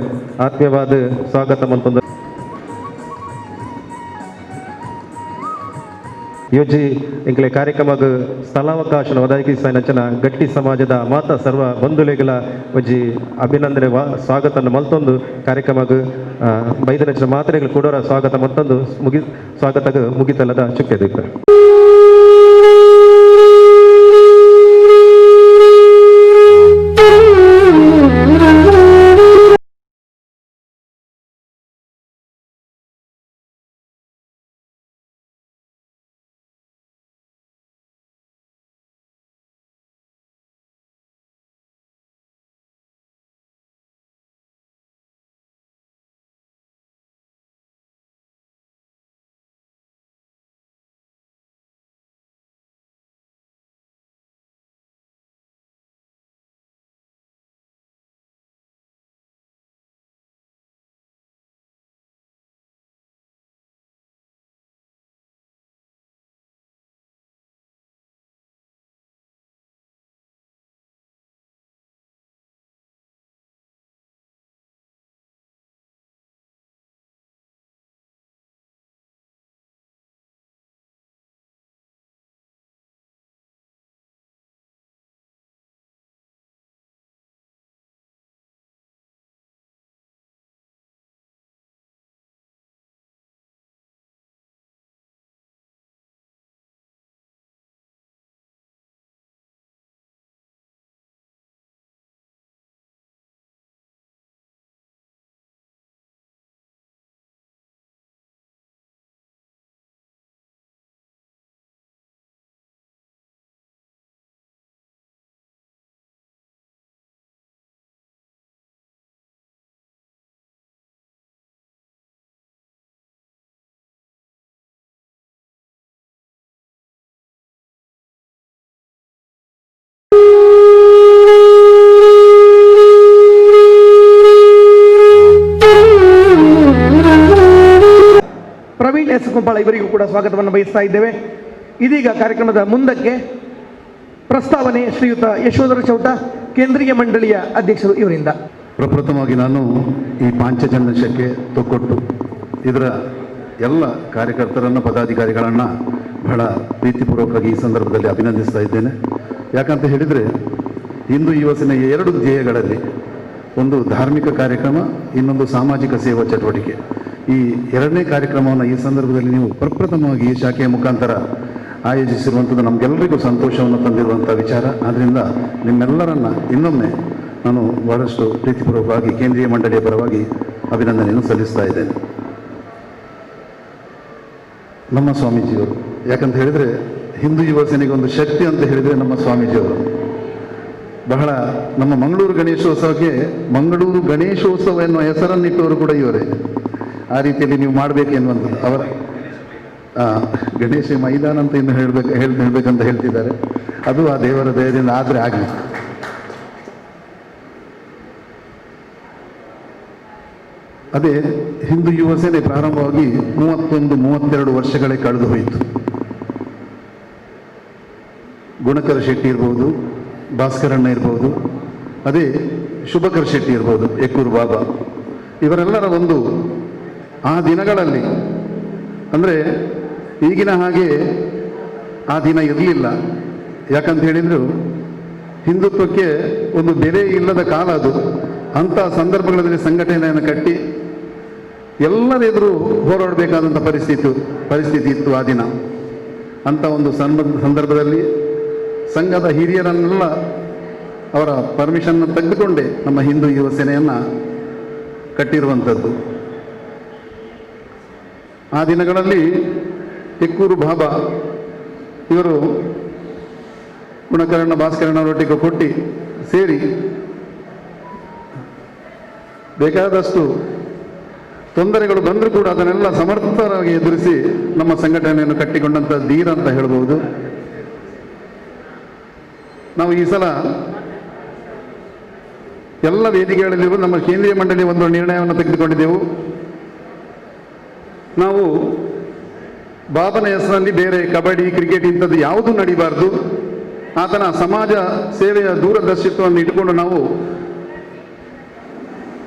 Speaker 3: ಆತ್ಮೀಯವಾದ ಸ್ವಾಗತ ಮಂತೊಂದು. ಯೋಜಿ ಎಂಕ್ಲೆ ಕಾರ್ಯಕ್ರಮಗ್ ಸ್ಥಳಾವಕಾಶ ಒದಗಿಸಿನಂಚಿನ ಗಟ್ಟಿ ಸಮಾಜದ ಮಾತಾ ಸರ್ವ ಬಂಧುಲೆಗಳ ಒಂಜಿ ಅಭಿನಂದನೆ ಸ್ವಾಗತ ಮಲ್ತೊಂದು ಕಾರ್ಯಕ್ರಮಗ್ ಬೈದನಂಚಿನ ಮಾತ್ರೆಗಳು ಕೂಡ ಸ್ವಾಗತ ಮತ್ತೊಂದು ಸ್ವಾಗತಗ್ ಮುಗಿತಲ್ಲದ ಚುಕ್ಕೆದಿತ್ತು.
Speaker 1: ಪ್ರವೀಣ್ ಎಸ್ ಕುಂಬಾಳ ಇವರಿಗೂ ಕೂಡ ಸ್ವಾಗತವನ್ನು ಬಯಸ್ತಾ ಇದ್ದೇವೆ. ಇದೀಗ ಕಾರ್ಯಕ್ರಮದ ಮುಂದಕ್ಕೆ ಪ್ರಸ್ತಾವನೆ ಶ್ರೀಯುತ ಯಶೋಧರ ಚೌಟ, ಕೇಂದ್ರೀಯ ಮಂಡಳಿಯ ಅಧ್ಯಕ್ಷರು ಇವರಿಂದ.
Speaker 4: ಪ್ರಪ್ರಥಮವಾಗಿ ನಾನು ಈ ಪಾಂಚಜನ್ಯಕ್ಕೆ ತೊಕ್ಕೊಟ್ಟು ಇದರ ಎಲ್ಲ ಕಾರ್ಯಕರ್ತರನ್ನು, ಪದಾಧಿಕಾರಿಗಳನ್ನು ಬಹಳ ಪ್ರೀತಿಪೂರ್ವಕವಾಗಿ ಈ ಸಂದರ್ಭದಲ್ಲಿ ಅಭಿನಂದಿಸ್ತಾ ಇದ್ದೇನೆ. ಯಾಕಂತ ಹೇಳಿದರೆ ಹಿಂದೂ ಯುವ ಸೇನೆಯ ಎರಡು ಧ್ಯೇಯಗಳಲ್ಲಿ ಒಂದು ಧಾರ್ಮಿಕ ಕಾರ್ಯಕ್ರಮ, ಇನ್ನೊಂದು ಸಾಮಾಜಿಕ ಸೇವಾ ಚಟುವಟಿಕೆ. ಈ ಎರಡನೇ ಕಾರ್ಯಕ್ರಮವನ್ನು ಈ ಸಂದರ್ಭದಲ್ಲಿ ನೀವು ಪ್ರಪ್ರಥಮವಾಗಿ ಈ ಶಾಖೆಯ ಮುಖಾಂತರ ಆಯೋಜಿಸಿರುವಂಥದ್ದು ನಮಗೆಲ್ಲರಿಗೂ ಸಂತೋಷವನ್ನು ತಂದಿರುವಂಥ ವಿಚಾರ. ಆದ್ದರಿಂದ ನಿಮ್ಮೆಲ್ಲರನ್ನು ಇನ್ನೊಮ್ಮೆ ನಾನು ಬಹಳಷ್ಟು ಪ್ರೀತಿಪೂರ್ವಕವಾಗಿ ಕೇಂದ್ರೀಯ ಮಂಡಳಿಯ ಪರವಾಗಿ ಅಭಿನಂದನೆಯನ್ನು ಸಲ್ಲಿಸ್ತಾ ಇದ್ದೇನೆ. ನಮ್ಮ ಸ್ವಾಮೀಜಿಯವರು ಯಾಕಂತ ಹೇಳಿದರೆ, ಹಿಂದೂ ಯುವ ಸೇನೆಗೆ ಒಂದು ಶಕ್ತಿ ಅಂತ ಹೇಳಿದರೆ ನಮ್ಮ ಸ್ವಾಮೀಜಿಯವರು. ಬಹಳ ನಮ್ಮ ಮಂಗಳೂರು ಗಣೇಶೋತ್ಸವಕ್ಕೆ ಮಂಗಳೂರು ಗಣೇಶೋತ್ಸವ ಎನ್ನುವ ಹೆಸರನ್ನಿಟ್ಟವರು ಕೂಡ ಇವರೇ. ಆ ರೀತಿಯಲ್ಲಿ ನೀವು ಮಾಡಬೇಕು ಎನ್ನುವಂಥದ್ದು ಅವರ ಗಣೇಶ ಮೈದಾನ ಅಂತ ಇನ್ನು ಹೇಳಬೇಕು ಹೇಳ್ಬೇಕಂತ ಹೇಳ್ತಿದ್ದಾರೆ. ಅದು ಆ ದೇವರ ದಯದಿಂದ ಆದರೆ ಆಗಲಿ. ಅದೇ ಹಿಂದೂ ಯುವ ಸೇನೆ ಪ್ರಾರಂಭವಾಗಿ 31-32 ವರ್ಷಗಳೇ ಕಳೆದು ಹೋಯಿತು. ಗುಣಕರ ಶೆಟ್ಟಿ ಇರ್ಬೋದು, ಭಾಸ್ಕರಣ್ಣ ಇರ್ಬೋದು, ಅದೇ ಶುಭಕರ್ ಶೆಟ್ಟಿ ಇರ್ಬೋದು, ಎಕ್ಕೂರು ಬಾಬಾ, ಇವರೆಲ್ಲರ ಒಂದು ಆ ದಿನಗಳಲ್ಲಿ, ಅಂದರೆ ಈಗಿನ ಹಾಗೆ ಆ ದಿನ ಇರಲಿಲ್ಲ. ಯಾಕಂತ ಹೇಳಿದರು, ಹಿಂದುತ್ವಕ್ಕೆ ಒಂದು ಬೆಲೆ ಇಲ್ಲದ ಕಾಲ ಅದು. ಅಂಥ ಸಂದರ್ಭಗಳಲ್ಲಿ ಸಂಘಟನೆಯನ್ನು ಕಟ್ಟಿ ಎಲ್ಲರ ಎದುರು ಹೋರಾಡಬೇಕಾದಂಥ ಪರಿಸ್ಥಿತಿ ಇತ್ತು ಆ ದಿನ. ಅಂಥ ಒಂದು ಸಂದರ್ಭದಲ್ಲಿ ಸಂಘದ ಹಿರಿಯರನ್ನೆಲ್ಲ ಅವರ ಪರ್ಮಿಷನ್ನ ತೆಗೆದುಕೊಂಡೇ ನಮ್ಮ ಹಿಂದೂ ಯುವ ಸೇನೆಯನ್ನು ಕಟ್ಟಿರುವಂಥದ್ದು. ಆ ದಿನಗಳಲ್ಲಿ ಎಕ್ಕೂರು ಬಾಬಾ ಇವರು ಗುಣಕರಣ್ಣ ಭಾಸ್ಕರಣ್ಣವರೊಟ್ಟಿಗೆ ಕೊಟ್ಟಿ ಸೇರಿ ಬೇಕಾದಷ್ಟು ತೊಂದರೆಗಳು ಬಂದರೂ ಕೂಡ ಅದನ್ನೆಲ್ಲ ಸಮರ್ಥರಾಗಿ ಎದುರಿಸಿ ನಮ್ಮ ಸಂಘಟನೆಯನ್ನು ಕಟ್ಟಿಕೊಂಡಂಥ ಧೀರ ಅಂತ ಹೇಳ್ಬೋದು. ನಾವು ಈ ಸಲ ಎಲ್ಲ ವೇದಿಕೆಗಳಲ್ಲಿಯೂ ನಮ್ಮ ಕೇಂದ್ರೀಯ ಮಂಡಳಿ ಒಂದು ನಿರ್ಣಯವನ್ನು ತೆಗೆದುಕೊಂಡಿದ್ದೆವು. ನಾವು ಬಾಬನ ಹೆಸರಿನಲ್ಲಿ ಬೇರೆ ಕಬಡ್ಡಿ, ಕ್ರಿಕೆಟ್ ಇಂಥದ್ದು ಯಾವುದೂ ನಡೀಬಾರ್ದು. ಆತನ ಸಮಾಜ ಸೇವೆಯ ದೂರದರ್ಶಿತ್ವವನ್ನು ಇಟ್ಟುಕೊಂಡು ನಾವು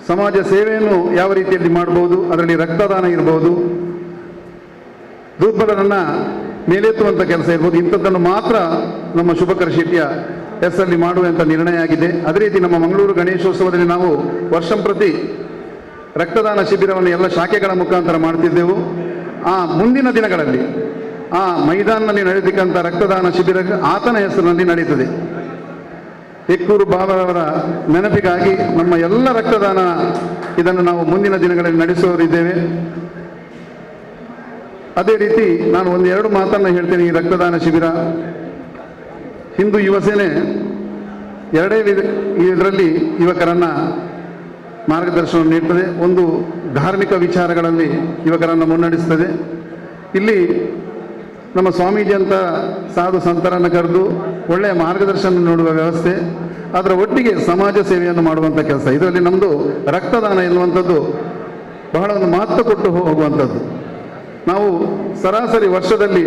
Speaker 4: ಸಮಾಜ ಸೇವೆಯನ್ನು ಯಾವ ರೀತಿಯಲ್ಲಿ ಮಾಡ್ಬೋದು, ಅದರಲ್ಲಿ ರಕ್ತದಾನ ಇರ್ಬೋದು, ದುರ್ಬಲರನ್ನು ಮೇಲೆತ್ತುವಂಥ ಕೆಲಸ ಇರ್ಬೋದು, ಇಂಥದ್ದನ್ನು ಮಾತ್ರ ನಮ್ಮ ಶುಭಕರ ಶೆಟ್ಟಿಯ ಹೆಸರಲ್ಲಿ ಮಾಡುವಂಥ ನಿರ್ಣಯ ಆಗಿದೆ. ಅದೇ ರೀತಿ ನಮ್ಮ ಮಂಗಳೂರು ಗಣೇಶೋತ್ಸವದಲ್ಲಿ ನಾವು ವರ್ಷಂಪ್ರತಿ ರಕ್ತದಾನ ಶಿಬಿರವನ್ನು ಎಲ್ಲ ಶಾಖೆಗಳ ಮುಖಾಂತರ ಮಾಡ್ತಿದ್ದೆವು. ಆ ಮುಂದಿನ ದಿನಗಳಲ್ಲಿ ಆ ಮೈದಾನದಲ್ಲಿ ನಡೆಯತಕ್ಕಂಥ ರಕ್ತದಾನ ಶಿಬಿರ ಆತನ ಹೆಸರಿನಲ್ಲಿ ನಡೀತದೆ. ಎಕ್ಕೂರು ಬಾಬರವರ ನೆನಪಿಗಾಗಿ ನಮ್ಮ ಎಲ್ಲ ರಕ್ತದಾನ ಇದನ್ನು ನಾವು ಮುಂದಿನ ದಿನಗಳಲ್ಲಿ ನಡೆಸುವವರಿದ್ದೇವೆ. ಅದೇ ರೀತಿ ನಾನು ಒಂದೆರಡು ಮಾತನ್ನು ಹೇಳ್ತೇನೆ. ಈ ರಕ್ತದಾನ ಶಿಬಿರ ಹಿಂದೂ ಯುವಸೇನೆ ಎರಡೇ ಇದರಲ್ಲಿ ಯುವಕರನ್ನು ಮಾರ್ಗದರ್ಶನ ನೀಡ್ತದೆ. ಒಂದು ಧಾರ್ಮಿಕ ವಿಚಾರಗಳಲ್ಲಿ ಯುವಕರನ್ನು ಮುನ್ನಡೆಸ್ತದೆ. ಇಲ್ಲಿ ನಮ್ಮ ಸ್ವಾಮೀಜಿ ಅಂತ ಸಾಧು ಸಂತರನ್ನು ಕರೆದು ಒಳ್ಳೆಯ ಮಾರ್ಗದರ್ಶನ ನೀಡುವ ವ್ಯವಸ್ಥೆ, ಅದರ ಒಟ್ಟಿಗೆ ಸಮಾಜ ಸೇವೆಯನ್ನು ಮಾಡುವಂಥ ಕೆಲಸ. ಇದರಲ್ಲಿ ನಮ್ಮದು ರಕ್ತದಾನ ಎನ್ನುವಂಥದ್ದು ಬಹಳ ಒಂದು ಮಹತ್ವ ಕೊಟ್ಟು ಹೋಗುವಂಥದ್ದು. ನಾವು ಸರಾಸರಿ ವರ್ಷದಲ್ಲಿ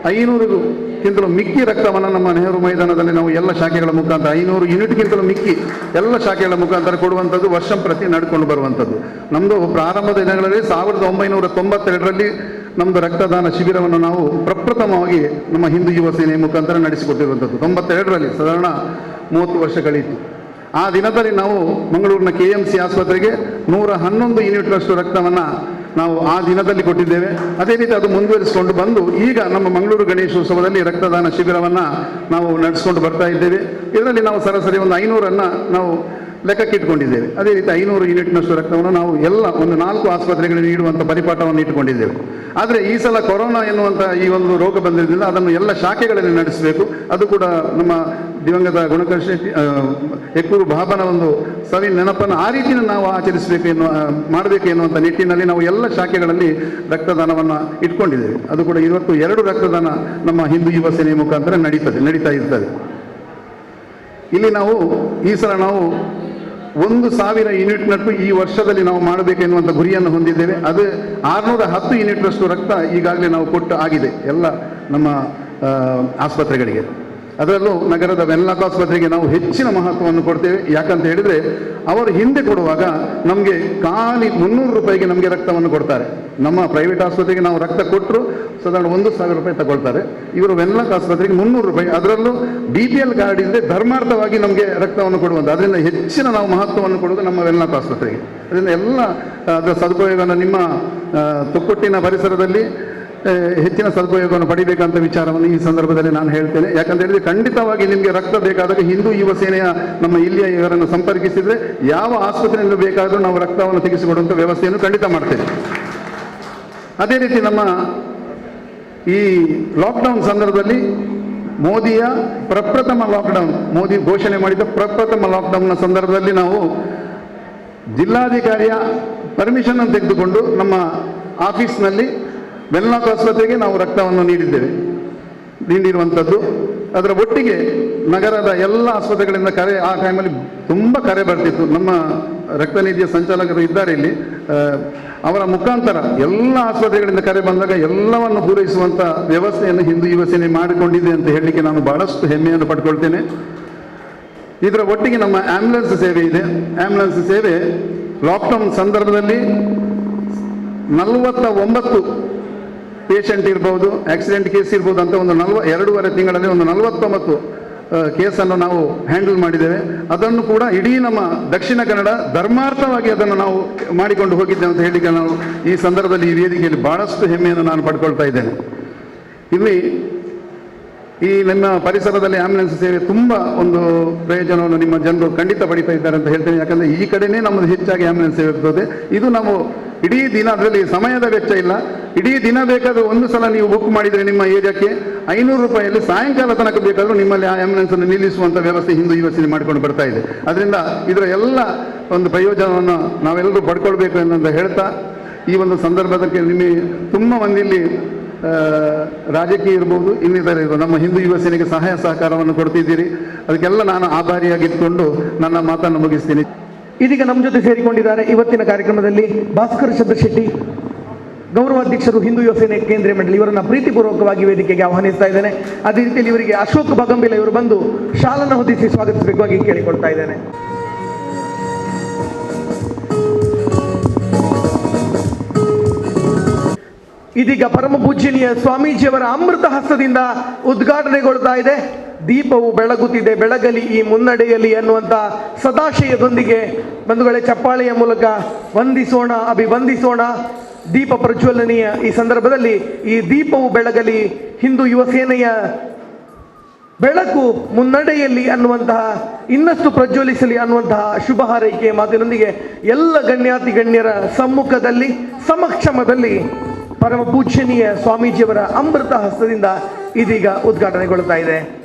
Speaker 4: 500ಕ್ಕಿಂತಲೂ ಮಿಕ್ಕಿ ರಕ್ತವನ್ನು ನಮ್ಮ ನೆಹರು ಮೈದಾನದಲ್ಲಿ ನಾವು ಎಲ್ಲ ಶಾಖೆಗಳ ಮುಖಾಂತರ 500 ಯೂನಿಟ್ಗಿಂತಲೂ ಮಿಕ್ಕಿ ಎಲ್ಲ ಶಾಖೆಗಳ ಮುಖಾಂತರ ಕೊಡುವಂಥದ್ದು ವರ್ಷಂ ಪ್ರತಿ ನಡ್ಕೊಂಡು ಬರುವಂಥದ್ದು. ನಮ್ಮದು ಪ್ರಾರಂಭದ ದಿನಗಳಲ್ಲಿ 1992ರಲ್ಲಿ ನಮ್ಮದು ರಕ್ತದಾನ ಶಿಬಿರವನ್ನು ನಾವು ಪ್ರಪ್ರಥಮವಾಗಿ ನಮ್ಮ ಹಿಂದೂ ಯುವ ಸೇನೆಯ ಮುಖಾಂತರ ನಡೆಸಿಕೊಟ್ಟಿರುವಂಥದ್ದು. 92ರಲ್ಲಿ ಸಾಧಾರಣ 30 ವರ್ಷಗಳಿತ್ತು. ಆ ದಿನದಲ್ಲಿ ನಾವು ಮಂಗಳೂರಿನ KMC ಆಸ್ಪತ್ರೆಗೆ 111 ಯೂನಿಟ್ನಷ್ಟು ರಕ್ತವನ್ನು ನಾವು ಆ ದಿನದಲ್ಲಿ ಕೊಟ್ಟಿದ್ದೇವೆ. ಅದೇ ರೀತಿ ಅದು ಮುಂದುವರಿಸಿಕೊಂಡು ಬಂದು ಈಗ ನಮ್ಮ ಮಂಗಳೂರು ಗಣೇಶೋತ್ಸವದಲ್ಲಿ ರಕ್ತದಾನ ಶಿಬಿರವನ್ನು ನಾವು ನಡೆಸಿಕೊಂಡು ಬರ್ತಾ ಇದ್ದೇವೆ. ಇದರಲ್ಲಿ ನಾವು ಸರಾಸರಿ ಒಂದು 500ನ್ನು ನಾವು ಲೆಕ್ಕಕ್ಕಿಟ್ಟುಕೊಂಡಿದ್ದೇವೆ. ಅದೇ ರೀತಿ 500 ಯೂನಿಟ್ನಷ್ಟು ರಕ್ತವನ್ನು ನಾವು ಎಲ್ಲ ಒಂದು 4 ಆಸ್ಪತ್ರೆಗಳಿಗೆ ನೀಡುವಂಥ ಪರಿಪಾಠವನ್ನು ಇಟ್ಟುಕೊಂಡಿದ್ದೇವೆ. ಆದರೆ ಈ ಸಲ ಕೊರೋನಾ ಎನ್ನುವಂಥ ಈ ಒಂದು ರೋಗ ಬಂದಿದ್ದರಿಂದ ಅದನ್ನು ಎಲ್ಲ ಶಾಖೆಗಳಲ್ಲಿ ನಡೆಸಬೇಕು. ಅದು ಕೂಡ ನಮ್ಮ ದಿವಂಗತ ಗುಣಕರ್ ಶೆಟ್ಟಿ ಎಕ್ಕೂರು ಬಾಬನ ಒಂದು ಸವಿ ನೆನಪನ್ನು ಆ ರೀತಿಯಲ್ಲಿ ನಾವು ಆಚರಿಸಬೇಕು ಎನ್ನುವ ಮಾಡಬೇಕು ಎನ್ನುವಂಥ ನಿಟ್ಟಿನಲ್ಲಿ ನಾವು ಎಲ್ಲ ಶಾಖೆಗಳಲ್ಲಿ ರಕ್ತದಾನವನ್ನು ಇಟ್ಕೊಂಡಿದ್ದೇವೆ. ಅದು ಕೂಡ ಇವತ್ತು 2 ರಕ್ತದಾನ ನಮ್ಮ ಹಿಂದೂ ಯುವ ಸೇನೆಯ ಮುಖಾಂತರ ನಡೀತಾ ಇರ್ತದೆ. ಇಲ್ಲಿ ನಾವು ಈ ಸಲ ನಾವು 1000 ಯೂನಿಟ್ನಷ್ಟು ಈ ವರ್ಷದಲ್ಲಿ ನಾವು ಮಾಡಬೇಕೆನ್ನುವಂಥ ಗುರಿಯನ್ನು ಹೊಂದಿದ್ದೇವೆ. ಅದು 610 ಯೂನಿಟ್ನಷ್ಟು ರಕ್ತ ಈಗಾಗಲೇ ನಾವು ಕೊಟ್ಟು ಆಗಿದೆ ಎಲ್ಲ ನಮ್ಮ ಆಸ್ಪತ್ರೆಗಳಿಗೆ. ಅದರಲ್ಲೂ ನಗರದ ವೆನ್ಲಾಕ್ ಆಸ್ಪತ್ರೆಗೆ ನಾವು ಹೆಚ್ಚಿನ ಮಹತ್ವವನ್ನು ಕೊಡ್ತೇವೆ. ಯಾಕಂತ ಹೇಳಿದರೆ ಅವರು ಹಿಂದೆ ಕೊಡುವಾಗ ನಮಗೆ ಖಾಲಿ 300 ರೂಪಾಯಿಗೆ ನಮಗೆ ರಕ್ತವನ್ನು ಕೊಡ್ತಾರೆ. ನಮ್ಮ ಪ್ರೈವೇಟ್ ಆಸ್ಪತ್ರೆಗೆ ನಾವು ರಕ್ತ ಕೊಟ್ಟರು ಸಾಧಾರಣ 1000 ರೂಪಾಯಿ ತಗೊಳ್ತಾರೆ. ಇವರು ವೆನ್ಲಾಕ್ ಆಸ್ಪತ್ರೆಗೆ 300 ರೂಪಾಯಿ, ಅದರಲ್ಲೂ BPL card ಇಲ್ಲದೆ ಧರ್ಮಾರ್ಥವಾಗಿ ನಮಗೆ ರಕ್ತವನ್ನು ಕೊಡುವಂಥ, ಅದರಿಂದ ಹೆಚ್ಚಿನ ನಾವು ಮಹತ್ವವನ್ನು ಕೊಡುವುದು ನಮ್ಮ ವೆನ್ಲಾಕ್ ಆಸ್ಪತ್ರೆಗೆ. ಅದರಿಂದ ಎಲ್ಲ ಅದರ ಸದುಪಯೋಗವನ್ನು ನಿಮ್ಮ ತೊಕ್ಕೊಟ್ಟಿನ ಪರಿಸರದಲ್ಲಿ ಹೆಚ್ಚಿನ ಸದುಪಯೋಗವನ್ನು ಪಡಿಬೇಕಂತ ವಿಚಾರವನ್ನು ಈ ಸಂದರ್ಭದಲ್ಲಿ ನಾನು ಹೇಳ್ತೇನೆ. ಯಾಕಂತ ಹೇಳಿದ್ರೆ ಖಂಡಿತವಾಗಿ ನಿಮಗೆ ರಕ್ತ ಬೇಕಾದಾಗ ಹಿಂದೂ ಯುವ ಸೇನೆಯ ನಮ್ಮ ಇಲ್ಲಿಯ ಇವರನ್ನು ಸಂಪರ್ಕಿಸಿದರೆ ಯಾವ ಆಸ್ಪತ್ರೆಯಲ್ಲಿ ಬೇಕಾದರೂ ನಾವು ರಕ್ತವನ್ನು ತೆಗೆಸಿಕೊಡುವಂಥ ವ್ಯವಸ್ಥೆಯನ್ನು ಖಂಡಿತ ಮಾಡ್ತೇವೆ. ಅದೇ ರೀತಿ ನಮ್ಮ ಈ ಲಾಕ್ಡೌನ್ ಸಂದರ್ಭದಲ್ಲಿ ಮೋದಿಯ ಪ್ರಪ್ರಥಮ ಲಾಕ್ಡೌನ್, ಮೋದಿ ಘೋಷಣೆ ಮಾಡಿದ ಪ್ರಪ್ರಥಮ ಲಾಕ್ಡೌನ್ನ ಸಂದರ್ಭದಲ್ಲಿ ನಾವು ಜಿಲ್ಲಾಧಿಕಾರಿಯ ಪರ್ಮಿಷನ್ ಅನ್ನು ತೆಗೆದುಕೊಂಡು ನಮ್ಮ ಆಫೀಸ್ನಲ್ಲಿ ವೆನ್ಲಾಕ್ ಆಸ್ಪತ್ರೆಗೆ ನಾವು ರಕ್ತವನ್ನು ನೀಡಿದ್ದೇವೆ, ನೀಡಿರುವಂಥದ್ದು. ಅದರ ಒಟ್ಟಿಗೆ ನಗರದ ಎಲ್ಲ ಆಸ್ಪತ್ರೆಗಳಿಂದ ಕರೆ, ಆ ಟೈಮಲ್ಲಿ ತುಂಬ ಕರೆ ಬರ್ತಿತ್ತು. ನಮ್ಮ ರಕ್ತನಿಧಿಯ ಸಂಚಾಲಕರು ಇದ್ದಾರೆ ಇಲ್ಲಿ, ಅವರ ಮುಖಾಂತರ ಎಲ್ಲ ಆಸ್ಪತ್ರೆಗಳಿಂದ ಕರೆ ಬಂದಾಗ ಎಲ್ಲವನ್ನು ಪೂರೈಸುವಂಥ ವ್ಯವಸ್ಥೆಯನ್ನು ಹಿಂದೂ ಯುವ ಸೇನೆ ಮಾಡಿಕೊಂಡಿದೆ ಅಂತ ಹೇಳಲಿಕ್ಕೆ ನಾನು ಬಹಳಷ್ಟು ಹೆಮ್ಮೆಯನ್ನು ಪಡ್ಕೊಳ್ತೇನೆ. ಇದರ ಒಟ್ಟಿಗೆ ನಮ್ಮ ಆಂಬ್ಯುಲೆನ್ಸ್ ಸೇವೆ ಇದೆ. ಆಂಬ್ಯುಲೆನ್ಸ್ ಸೇವೆ ಲಾಕ್ಡೌನ್ ಸಂದರ್ಭದಲ್ಲಿ 49 ಪೇಷಂಟ್ ಇರ್ಬೋದು, ಆಕ್ಸಿಡೆಂಟ್ ಕೇಸ್ ಇರ್ಬೋದು ಅಂತ ಒಂದು 2.5 ತಿಂಗಳಲ್ಲಿ ಒಂದು 49 ಕೇಸನ್ನು ನಾವು ಹ್ಯಾಂಡಲ್ ಮಾಡಿದ್ದೇವೆ. ಅದನ್ನು ಕೂಡ ಇಡೀ ನಮ್ಮ ದಕ್ಷಿಣ ಕನ್ನಡ ಧರ್ಮಾರ್ಥವಾಗಿ ಅದನ್ನು ನಾವು ಮಾಡಿಕೊಂಡು ಹೋಗಿದ್ದೇವೆ ಅಂತ ಹೇಳಲಿಕ್ಕೆ ನಾವು ಈ ಸಂದರ್ಭದಲ್ಲಿ ಈ ವೇದಿಕೆಯಲ್ಲಿ ಬಹಳಷ್ಟು ಹೆಮ್ಮೆಯನ್ನು ನಾನು ಪಡ್ಕೊಳ್ತಾ ಇದ್ದೇನೆ. ಇಲ್ಲಿ ಈ ನಿಮ್ಮ ಪರಿಸರದಲ್ಲಿ ಆಂಬ್ಯುಲೆನ್ಸ್ ಸೇವೆ ತುಂಬ ಒಂದು ಪ್ರಯೋಜನವನ್ನು ನಿಮ್ಮ ಜನರು ಖಂಡಿತ ಪಡಿತಾ ಇದ್ದಾರೆ ಅಂತ ಹೇಳ್ತೇನೆ. ಯಾಕಂದರೆ ಈ ಕಡೆನೇ ನಮ್ಮದು ಹೆಚ್ಚಾಗಿ ಆಂಬ್ಯುಲೆನ್ಸ್ ಸೇವೆ ಇರ್ತದೆ. ಇದು ನಾವು ಇಡೀ ದಿನ, ಅದರಲ್ಲಿ ಸಮಯದ ವೆಚ್ಚ ಇಲ್ಲ, ಇಡೀ ದಿನ ಬೇಕಾದರೂ ಒಂದು ಸಲ ನೀವು ಬುಕ್ ಮಾಡಿದರೆ ನಿಮ್ಮ ಏರಿಯಾಕ್ಕೆ 500 ರೂಪಾಯಿಯಲ್ಲಿ ಸಾಯಂಕಾಲ ತನಕ ಬೇಕಾದರೂ ನಿಮ್ಮಲ್ಲಿ ಆ ಆಂಬ್ಯುಲೆನ್ಸನ್ನು ನಿಲ್ಲಿಸುವಂಥ ವ್ಯವಸ್ಥೆ ಹಿಂದೂ ಯುವ ಸೇನೆ ಮಾಡಿಕೊಂಡು ಬರ್ತಾ ಇದೆ. ಅದರಿಂದ ಇದರ ಎಲ್ಲ ಒಂದು ಪ್ರಯೋಜನವನ್ನು ನಾವೆಲ್ಲರೂ ಪಡ್ಕೊಳ್ಬೇಕು ಎನ್ನುವಂತ ಹೇಳ್ತಾ ಈ ಒಂದು ಸಂದರ್ಭದಕ್ಕೆ ನಿಮಗೆ ತುಂಬ ಮಂದಿ ಇಲ್ಲಿ ರಾಜಕೀಯ ಇರ್ಬೋದು, ಇನ್ನಿತರ ಇರ್ಬೋದು, ನಮ್ಮ ಹಿಂದೂ ಯುವ ಸೇನೆಗೆ ಸಹಾಯ ಸಹಕಾರವನ್ನು ಕೊಡ್ತಿದ್ದೀರಿ. ಅದಕ್ಕೆಲ್ಲ ನಾನು ಆಭಾರಿಯಾಗಿದ್ದುಕೊಂಡು ನನ್ನ ಮಾತನ್ನು ಮುಗಿಸ್ತೀನಿ.
Speaker 1: ಇದೀಗ ನಮ್ಮ ಜೊತೆ ಸೇರಿಕೊಂಡಿದ್ದಾರೆ ಇವತ್ತಿನ ಕಾರ್ಯಕ್ರಮದಲ್ಲಿ ಭಾಸ್ಕರ್ ಶೆಟ್ಟಿ, ಗೌರವಾಧ್ಯಕ್ಷರು, ಹಿಂದೂ ಯುವ ಸೇನೆ ಕೇಂದ್ರೀಯ ಮಂಡಳಿ. ಇವರನ್ನ ಪ್ರೀತಿಪೂರ್ವಕವಾಗಿ ವೇದಿಕೆಗೆ ಆಹ್ವಾನಿಸ್ತಾ ಇದ್ದೇನೆ. ಅದೇ ರೀತಿಯಲ್ಲಿ ಇವರಿಗೆ ಅಶೋಕ್ ಬಾಗಂಬಿಲ ಇವರು ಬಂದು ಶಾಲನ್ನು ಹೊದಿಸಿ ಸ್ವಾಗತಿಸಬೇಕಾಗಿ ಕೇಳಿಕೊಳ್ತಾ ಇದ್ದೇನೆ. ಇದೀಗ ಪರಮ ಪೂಜ್ಯನೀಯ ಸ್ವಾಮೀಜಿಯವರ ಅಮೃತ ಹಸ್ತದಿಂದ ಉದ್ಘಾಟನೆಗೊಳ್ತಾ ಇದೆ. ದೀಪವು ಬೆಳಗುತ್ತಿದೆ, ಬೆಳಗಲಿ ಈ ಮುನ್ನಡೆಯಲ್ಲಿ ಅನ್ನುವಂಥ ಸದಾಶಯದೊಂದಿಗೆ ಬಂಧುಗಳೇ ಚಪ್ಪಾಳೆಯ ಮೂಲಕ ವಂದಿಸೋಣ, ಅಭಿವಂದಿಸೋಣ. ದೀಪ ಪ್ರಜ್ವಲನೆಯ ಈ ಸಂದರ್ಭದಲ್ಲಿ ಈ ದೀಪವು ಬೆಳಗಲಿ, ಹಿಂದೂ ಯುವ ಸೇನೆಯ ಬೆಳಕು ಮುನ್ನಡೆಯಲ್ಲಿ ಅನ್ನುವಂತಹ, ಇನ್ನಷ್ಟು ಪ್ರಜ್ವಲಿಸಲಿ ಅನ್ನುವಂತಹ ಶುಭ ಹಾರೈಕೆಯ ಮಾತಿನೊಂದಿಗೆ ಎಲ್ಲ ಗಣ್ಯಾತಿ ಗಣ್ಯರ ಸಮ್ಮುಖದಲ್ಲಿ, ಸಮಕ್ಷಮದಲ್ಲಿ ಪರಮ ಪೂಜ್ಯನೀಯ ಸ್ವಾಮೀಜಿಯವರ ಅಮೃತ ಹಸ್ತದಿಂದ ಇದೀಗ ಉದ್ಘಾಟನೆಗೊಳ್ತಾ ಇದೆ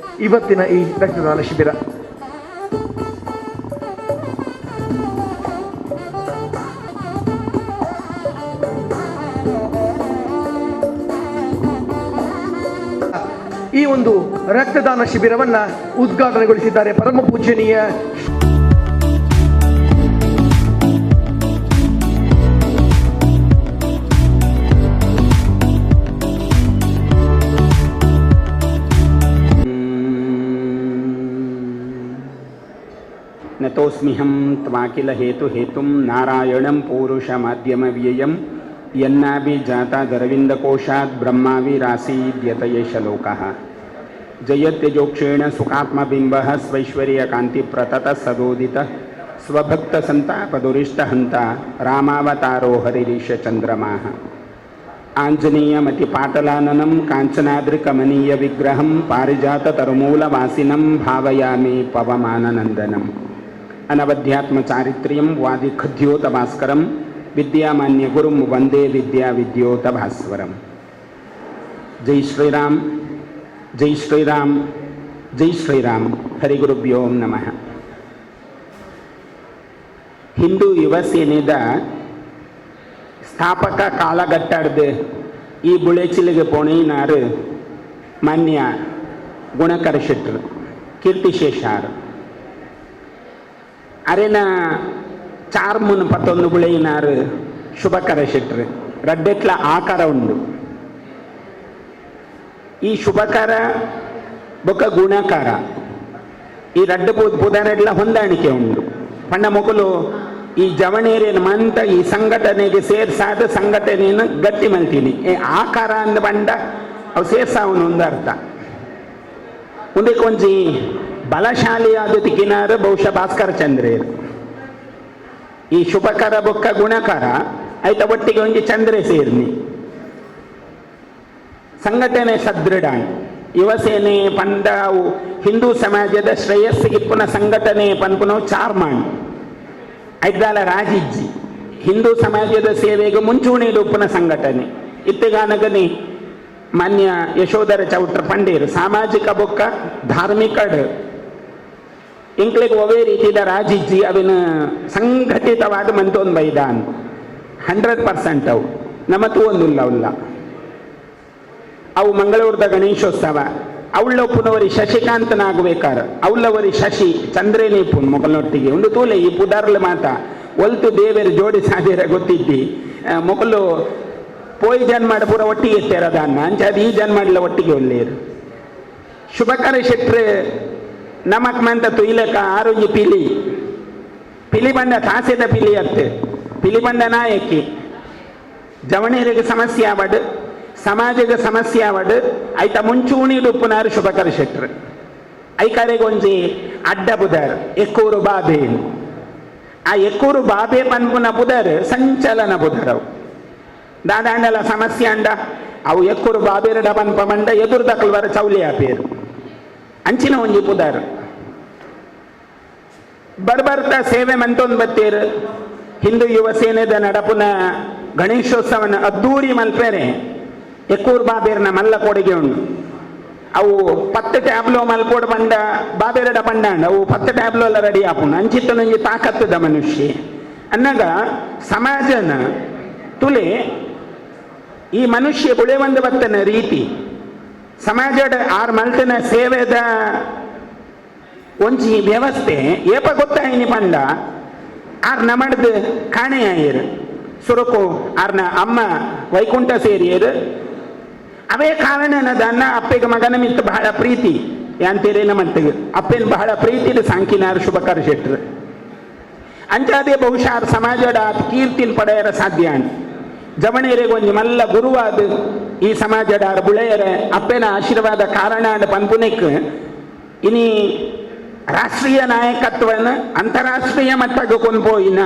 Speaker 1: ಇವತ್ತಿನ ಈ ರಕ್ತದಾನ ಶಿಬಿರ. ಈ ಒಂದು ರಕ್ತದಾನ ಶಿಬಿರವನ್ನ ಉದ್ಘಾಟನೆಗೊಳಿಸಿದ್ದಾರೆ ಪರಮ ಪೂಜ್ಯನೀಯ
Speaker 5: ನತೋಸ್ಮಿಹಂ ತ್ವಾಕಿಲ ಹೇತು ಹೇತುಂ ನಾರಾಯಣಂ ಪೂರುಷಮಾಧ್ಯಮವ್ಯಯಂ ಯನ್ನಾಭಿಜಾತಾದರವಿಂದಕೋಶಾತ್ ಬ್ರಹ್ಮಾವಿರಾಸೀದ್ಯತ ಏಷ ಲೋಕಃ. ಜಯತ್ಯಜೋಕ್ಷೇಣ ಸುಖಾತ್ಮಬಿಂಬಃ ಸ್ವೈಶ್ವರ್ಯಕಾಂತಿಪ್ರತತಃ ಸದೋದಿತಃ ಸ್ವಭಕ್ತಸಂತಾಪದುರಿಷ್ಟಹಂತ ರಾಮಾವತಾರೋ ಹರಿರೀಶ ಚಂದ್ರಮಾಃ. ಆಂಜನೇಯಮತಿಪಾಟಲಾನನಂ ಕಾಂಚನಾದ್ರಿಕಮನೀಯ ವಿಗ್ರಹಂ ಪಾರಿಜಾತತರುಮೂಲವಾಸಿನಂ ಭಾವಯಾಮಿ ಪವಮಾನನಂದನಂ. ಅನವಧ್ಯಾತ್ಮಚಾರಿತ್ರ್ಯಂ ವಾದಿಖದ್ಯೋತಭಾಸ್ಕರಂ ವಿದ್ಯಾಮಾನ್ಯ ಗುರುಂ ವಂದೇ ವಿದ್ಯಾ ವಿದ್ಯೋತಭಾಸ್ವರಂ. ಜೈ ಶ್ರೀರಾಮ್, ಜೈ ಶ್ರೀರಾಮ್, ಜೈ ಶ್ರೀರಾಮ್. ಹರಿಗುರುಭ್ಯೋ ನಮಃ. ಹಿಂದೂ ಯುವ ಸೇನೆದ ಸ್ಥಾಪಕ ಕಾಲಘಟ್ಟದ ಈ ಬುಳೆಚಿಲಿಗೆ ಪೋಣಿನಾರು ಮಾನ್ಯ ಗುಣಕರ ಶೆಟ್ಟರು ಕೀರ್ತಿಶೇಷಾರ್ ಅರೆನ ಚಾರ್ಮುನ್ ಪತ್ತೊಂದು ಬುಳೆಯಿನಾರು ಶುಭಕರ ಶೆಟ್ಟರು ರಡ್ಡೆಟ್ಲ ಆಕಾರ ಉಂಡು. ಈ ಶುಭಕರ ಬೊಕ್ಕ ಗುಣಕಾರ ಈ ರಡ್ಡು ಪುದರೆಡ್ಲ ಹೊಂದಾಣಿಕೆ ಉಂಡು. ಪಂಡ ಮೊಕಲು ಈ ಜವಣೇರಿನ ಮಂತ ಈ ಸಂಘಟನೆಗೆ ಸೇರ್ಸಾದ ಸಂಘಟನೆಯನ್ನು ಗಟ್ಟಿ ಮಲ್ತೀನಿ. ಏ ಆಕಾರ ಅಂದ ಬಂಡ ಅವು ಸೇರ್ಸಾವನು ಒಂದು ಅರ್ಥ. ಮುಂದೆ ಕೊಂಚಿ ಬಲಶಾಲಿಯಾದ ತಿಕ್ಕಿನಾರ ಬಹುಶಃ ಭಾಸ್ಕರ ಚಂದ್ರೇರು. ಈ ಶುಭಕರ ಬೊಕ್ಕ ಗುಣಕರ ಆಯ್ತ ಒಟ್ಟಿಗೆ ಒಂಜಿ ಚಂದ್ರೆ ಸೇರ್ನಿ. ಸಂಘಟನೆ ಸದೃಢ. ಯುವಸೇನೆ ಪಂಡ ಅವು ಹಿಂದೂ ಸಮಾಜದ ಶ್ರೇಯಸ್ಸಿಗೆ ಇಪ್ಪುನ ಸಂಘಟನೆ ಪನ್ಪುನವು ಚಾರ್ಮಾನ್ ಐದಾಲ ರಾಜಿಜ್ಜಿ. ಹಿಂದೂ ಸಮಾಜದ ಸೇವೆಗೆ ಮುಂಚೂಣಿ ಉಪ್ಪುನ ಸಂಘಟನೆ. ಇತ್ತೆಗಾನಗನಿ ಮಾನ್ಯ ಯಶೋಧರ ಚೌಟ್ರ ಪಂಡೇರು ಸಾಮಾಜಿಕ ಬೊಕ್ಕ ಧಾರ್ಮಿಕಡ್ ಇಂಕ್ಲೆಗ್ ಒವೇ ರೀತಿದ ರಾಜಿಜ್ಜಿ, ಅವಿನ ಸಂಘಟಿತವಾದ ಮಂತೊಂದು ಬೈದಾನ್ 100%. ಅವು ನಮ್ಮ ತೂವೊಂದುಲ್ಲ ಅವಲ್ಲ. ಅವು ಮಂಗಳೂರದ ಗಣೇಶೋತ್ಸವ ಅವಳ್ಳೊಪ್ಪುನವರಿ ಶಶಿಕಾಂತನಾಗಬೇಕಾರ ಅವಳ್ಳವರಿ ಶಶಿ ಚಂದ್ರೇನೀಪುನ್ ಮೊಗಲ್ನೊಟ್ಟಿಗೆ ಒಂದು ತೂಲೆ. ಈ ಪುದಾರ್ಲ ಮಾತ ಒಲ್ತು ದೇವೇರು ಜೋಡಿ ಸಾದಿರ ಗೊತ್ತಿದ್ದಿ. ಮೊಗಲು ಪೋಯಿ ಜನ್ಮಾಡ ಪೂರ ಒಟ್ಟಿಗೆ ಇತ್ತೇರದಾನ್ನ ಅಂಚಾದ ಈ ಜನ್ಮಾಡ್ಲ ಒಟ್ಟಿಗೆ ಒಲ್ಲೇರು. ಶುಭಕರ ಶೆಟ್ರು ನಮಕ್ ಮಂತ ತುಯ್ಲಕ ಆರೋಗ್ಯ ಪಿಲಿ ಪಿಲಿ ಬಂಡ ತಾಸೆದ ಪಿಲಿ ಅತ್ತೆ ಪಿಲಿ ಬಂಡ ನಾಯಕಿ. ಜವಣೇರಿಗೆ ಸಮಸ್ಯೆ ಆವಡ್, ಸಮಾಜದ ಸಮಸ್ಯೆ ಆವಡ್, ಐತ ಮುಂಚೂಣಿ ಉಪ್ಪುನಾರು ಶುಭಕರ ಶೆಟ್ರು. ಐಕಾರೆಗ್ ಒಂಜಿ ಅಡ್ಡ ಬುದರ್ ಎಕ್ಕೂರು ಬಾಬೆ. ಆ ಎಕ್ಕೂರು ಬಾಬೆ ಪನ್ಪುನ ಬುದರ್ ಸಂಚಲನ ಬುದರ್. ಅವು ದಾದಾಂಡಲ ಸಮಸ್ಯೆ ಅಂಡ ಅವು ಎಕ್ಕೂರು ಬಾಬೇರಡ ಪನ್ಪ ಮಂಡ ಎದುರು ದಕ್ಕಲ್ವರ ಚೌಲಿ ಆಪೇರು. ಅಂಚಿನ ಒಂಜಿ ಪುದರ್. ಬರ್ಬರ್ತ ಸೇವೆ ಮಂತೊಂದು ಬತ್ತೇರು. ಹಿಂದೂ ಯುವ ಸೇನೆದ ನಡಪುನ ಗಣೇಶೋತ್ಸವನ ಅದ್ದೂರಿ ಮಲ್ಪೇರೆ ಎಕ್ಕೂರು ಬಾಬೇರ್ನ ಮಲ್ಲ ಕೊಡುಗೆ ಉಂಡು. ಅವು 10 ಟ್ಯಾಬ್ಲೋ ಮಲ್ಪೋಡು ಪಂಡ ಬಾಬೇರಡ ಪಂಡಾಂಡ ಅವು 10 ಟ್ಯಾಬ್ಲೋ ಎಲ್ಲ ರೆಡಿ ಆಪುಂಡು. ಅಂಚಿತ್ತನೊಂಜಿ ತಾಕತ್ತದ ಮನುಷ್ಯ ಅನ್ನಾಗ ಸಮಾಜನ ತುಲೆ ಈ ಮನುಷ್ಯ ಬುಳೆವಂದು ಬತ್ತನ ರೀತಿ ಸಮಾಜದ ಆರ್ ಮಲ್ತನ ಸೇವೆದ ಒಂಜಿ ವ್ಯವಸ್ಥೆ ಏಪ ಗೊತ್ತಾಯಿನಿ ಪಂಡ ಆರ್ ನಮಡ್ದು ಕಾಣೆ ಆಯಿರು. ಸುರುಕು ಆರ್ನ ಅಮ್ಮ ವೈಕುಂಠ ಸೇರಿಯರು. ಅವೇ ಕಾರಣ ದನ್ನ ಅಪ್ಪೆಗೆ ಮಗನ ಮಿತ್ತು ಬಹಳ ಪ್ರೀತಿ ಯಾಂತೇರೇನ ಮಟ್ಟಿಗೆ ಅಪ್ಪೆನ ಬಹಳ ಪ್ರೀತಿ ಸಾಂಕಿನಾರ್ ಶುಭಕರ ಶೆಟ್ರು. ಅಂಚಾದೇ ಬಹುಶಃ ಆರ್ ಸಮಾಜದ ಕೀರ್ತಿನ ಪಡೆಯರ ಸಾಧ್ಯ. ಜವಣೇರಿಗೆ ಒಂಜಿ ಮಲ್ಲ ಗುರುವಾದ ಈ ಸಮಾಜದ ಆರ್ ಬುಳೆಯರ ಅಪ್ಪೆನ ಆಶೀರ್ವಾದ ಕಾರಣ ಅಂಡ್ ಪನ್ಪುನೆಕ್ ಇನಿ ರಾಷ್ಟ್ರೀಯ ನಾಯಕತ್ವವನ್ನು ಅಂತಾರಾಷ್ಟ್ರೀಯ ಮಟ್ಟಕ್ಕೆ ಕೊಂಡ್ಪೋಯಿನ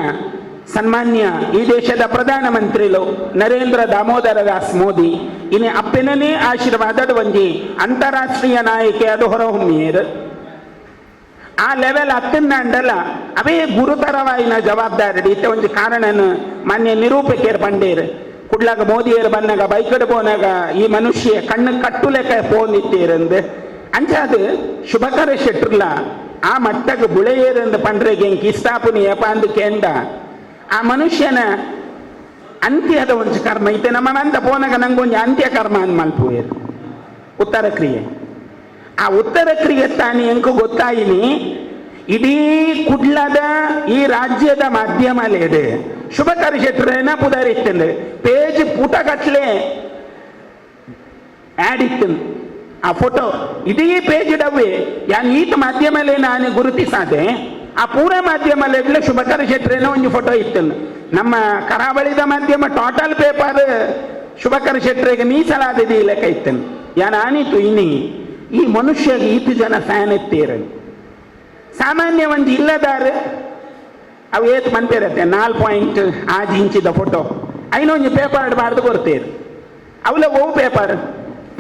Speaker 5: ಸನ್ಮಾನ್ಯ ಈ ದೇಶದ ಪ್ರಧಾನಮಂತ್ರಿಲು ನರೇಂದ್ರ ದಾಮೋದರ ದಾಸ್ ಮೋದಿ ಇನಿ ಅಪ್ಪೆನನೇ ಆಶೀರ್ವಾದದ ಒಂಜಿ ಅಂತಾರಾಷ್ಟ್ರೀಯ ನಾಯಕೆ ಅದು ಹೊರಹೊಮ್ಮಿಯರು. ಆ ಲೆವೆಲ್ ಅತ್ತಿಂದಾಂಡಲ ಅವೇ ಗುರುತರವಾಯಿನ ಜವಾಬ್ದಾರಿ. ಇತ್ತ ಒಂಜಿ ಕಾರಣನ ಮಾನ್ಯ ನಿರೂಪಕೇರ್ ಪಂಡೇರ್, ಕುಡ್ಲಾಗ ಮೋದಿಯರು ಬಂದಾಗ ಬೈಕಡ್ ಪೋನಾಗ ಈ ಮನುಷ್ಯ ಕಣ್ಣು ಕಟ್ಟುಲೆಕ್ಕ ಫೋನ್ ಇತ್ತೇರಂದು. ಅಂಚಾದ ಶುಭಕರ ಶೆಟ್ರ್ಲ ಆ ಮಟ್ಟಕ್ಕೆ ಬುಳೆಯೇರಂದು ಪಂಡ್ರೆಗೆ ಎಂಕ್ ಇಷ್ಟಾಪುನಿ ಏಪ ಅಂದು ಕೇಂಡ ಆ ಮನುಷ್ಯನ ಅಂತ್ಯದ ಒಂಜಿ ಕರ್ಮ ಇತ್ತೆ ನಮ್ಮ ಮಂತ ಪೋನಾಗ ನಂಗೊಂಜಿ ಅಂತ್ಯ ಕರ್ಮ ಅಂದ್ ಮಲ್ಪುವೇರು ಉತ್ತರ ಕ್ರಿಯೆ. ಆ ಉತ್ತರ ಕ್ರಿಯೆ ತಾನಿ ಎಂಕು ಗೊತ್ತಾಯಿನಿ ಇಡೀ ಕುಡ್ಲದ ಈ ರಾಜ್ಯದ ಮಾಧ್ಯಮಲೇಡು ಶುಭಕರ ಶೆಟ್ರೇನ ಪುದರ್ ಇತ್ತಂದು ಪೇಜ್ ಪುಟಗಟ್ಲೆ ಆ್ಯಡ್ ಇತ್ತು ಆ ಫೋಟೋ ಇಡೀ ಪೇಜ್ ಡವ್ವೆ. ಯಾನ್ ಈತ ಮಾಧ್ಯಮಲೇ ನಾನು ಗುರುತಿಸಾದೆ ಆ ಪೂರ ಮಾಧ್ಯಮಲೆಡ್ಲ ಶುಭಕರ ಶೆಟ್ರೇನ ಒಂದು ಫೋಟೋ ಇತ್ತು. ನಮ್ಮ ಕರಾವಳಿದ ಮಾಧ್ಯಮ ಟೋಟಲ್ ಪೇಪರ್ ಶುಭಕರ ಶೆಟ್ರಿಗೆ ಮೀಸಲಾದಿದೆ ಈ ಲೆಕ್ಕ ಇತ್ತು. ಯಾನ್ ಆನಿತು ಇನಿ ಈ ಮನುಷ್ಯಗೆ ಈತು ಜನ ಫ್ಯಾನ್ ಎತ್ತೀರ ಸಾಮಾನ್ಯ ಒಂದು ಇಲ್ಲದಾರ ಅವು ಏತ್ ಮಂತಿರತ್ತೆ 4.6 ಇಂಚಿದ ಫೋಟೋ ಐನೊಂಜಿ ಪೇಪರ್ ಬಾರ್ದು ಕೊಡ್ತೀರಿ. ಅವಲ ಓ ಪೇಪರ್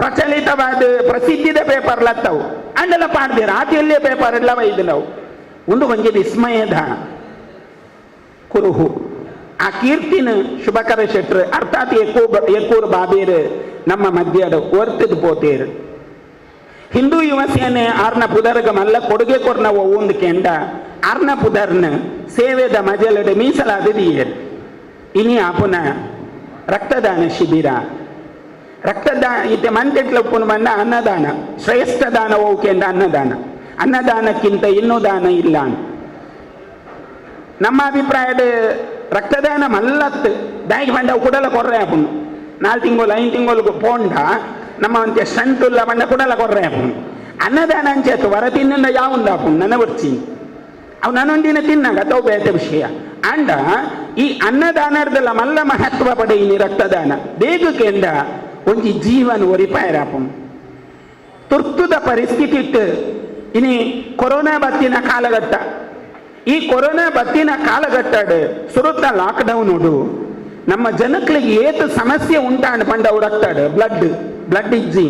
Speaker 5: ಪ್ರಚಲಿತವಾದ ಪ್ರಸಿದ್ಧಿದ ಪೇಪರ್ ಲತ್ತವು ಅಂಡಲ ಪಾಡ್ದೇರು ಆತಿಯಲ್ಲೇ ಪೇಪರ್ ಎಲ್ಲ ಇದು ನಾವು ಒಂದು ಒಂಜಿ ವಿಸ್ಮಯದ ಕುರುಹು. ಆ ಕೀರ್ತಿನ ಶುಭಕರ ಶೆಟ್ರು ಅರ್ಥಾತ್ ಎಕ್ಕೂರು ಬಾಬೇರು ನಮ್ಮ ಮಧ್ಯದ ಒರ್ತಿದ್ ಪೋತೇರು. ಹಿಂದೂ ಯುವ ಸೇನೆ ಆರ್ನ ಪುದರ್ಗ ಮಲ್ಲ ಕೊಡುಗೆ ಕೊರ್ನ ಒಂದು ಕೆಂಡ ಆರ್ನ ಪುದರ್ನ ಸೇವೆದ ಮಜಲಡು ಮೀಸಲಾದ ಇನಿ ಆಪುನ ರಕ್ತದಾನ ಶಿಬಿರ. ರಕ್ತದಾನ ಇತ್ತೆ ಮಂತೆಟ್ಲ ಉಪ್ಪುನ ಬಂದ ಅನ್ನದಾನ ಶ್ರೇಷ್ಠ ದಾನ ಓಕೆಂಡ ಅನ್ನದಾನ. ಅನ್ನದಾನಕ್ಕಿಂತ ಇನ್ನೂ ದಾನ ಇಲ್ಲ ನಮ್ಮ ಅಭಿಪ್ರಾಯದ. ರಕ್ತದಾನ ಮಲ್ಲತ್ತು ದಾಯಿಗೆ ಬಂಡ ಕುಡಲ ಕೊರ್ರೆ ಆಪುಂಡು. 4 ತಿಂಗಳು 5 ತಿಂಗಳು ಪೋಂಡ ನಮ್ಮ ಅಂತ್ಯ ಸ್ಟ್ರೆಂತ್ ಬಂಡ ಕುಡಲ ಕೊರ್ರೆ ಆಪುಂಡು. ಅನ್ನದಾನ ಅಂಚೆತ್ತು ವರ ತಿನ್ನ ಯಾವುಂದ ಆಪುಂಡು ನನ್ನ ಬರ್ಚಿ ಅವು ನಾನೊಂದಿನ ತಿನ್ನಾಗ ಅಥವಾ ಬೇತೆ ವಿಷಯ. ಅಂಡ ಈ ಅನ್ನದಾನರ್ದಲ್ಲ ಮಲ್ಲ ಮಹತ್ವ ಪಡೆಯಿನಿ ರಕ್ತದಾನ ಬೇಗಕ್ಕೆಂದ ಒಂಜಿ ಜೀವನ ಒರಿಪಾಯರಾಪುಂಡು ತುರ್ತುದ ಪರಿಸ್ಥಿತಿ ಇಟ್ಟು. ಇನಿ ಕೊರೋನಾ ಬತ್ತಿನ ಕಾಲಘಟ್ಟ. ಈ ಕೊರೋನಾ ಬತ್ತಿನ ಕಾಲಘಟ್ಟಡ್ ಸುರುತ್ತ ಲಾಕ್ಡೌನ್ ಉಡು ನಮ್ಮ ಜನಕ್ಲಿಗೆ ಏತು ಸಮಸ್ಯೆ ಉಂಟಾಂಡ್ ಪಂಡ ಅವು ರಕ್ತಡ್ ಬ್ಲಡ್ Blood ಇಜ್ಜಿ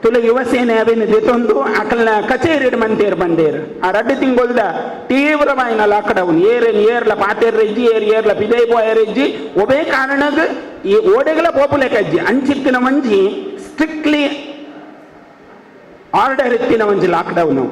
Speaker 5: ತುಲೆ ಯುವಸೇನೆ ಅವೇನು ದೆತೊಂದು ಅಕಲ್ನ ಕಚೇರಿಡ್ ಮಂತೇರ್ ಬಂದೇರ್. ಆ ರಡ್ಡು ತಿಂಗೊಲ್ದ ತೀವ್ರವಾಯಿನ ಲಾಕ್ಡೌನ್, ಏರೇನು ಏರ್ಲ ಪಾತೇರ್ ಇಜ್ಜಿ, ಏರ್ ಏರ್ಲ ಪಿದೈ ಪೋಯರ್ ಇಜ್ಜಿ. ಒಬೇ ಕಾರಣಗ್ ಈ ಓಡೆಗಳ ಪೋಪುಲೆ ಕಜ್ಜಿ ಅಂಚಿತ್ತಿನ ಮಂಜಿ ಸ್ಟ್ರಿಕ್ಟ್ಲಿ ಆರ್ಡರ್ ಇತ್ತಿನ ಒಂಜಿ ಲಾಕ್ಡೌನ್.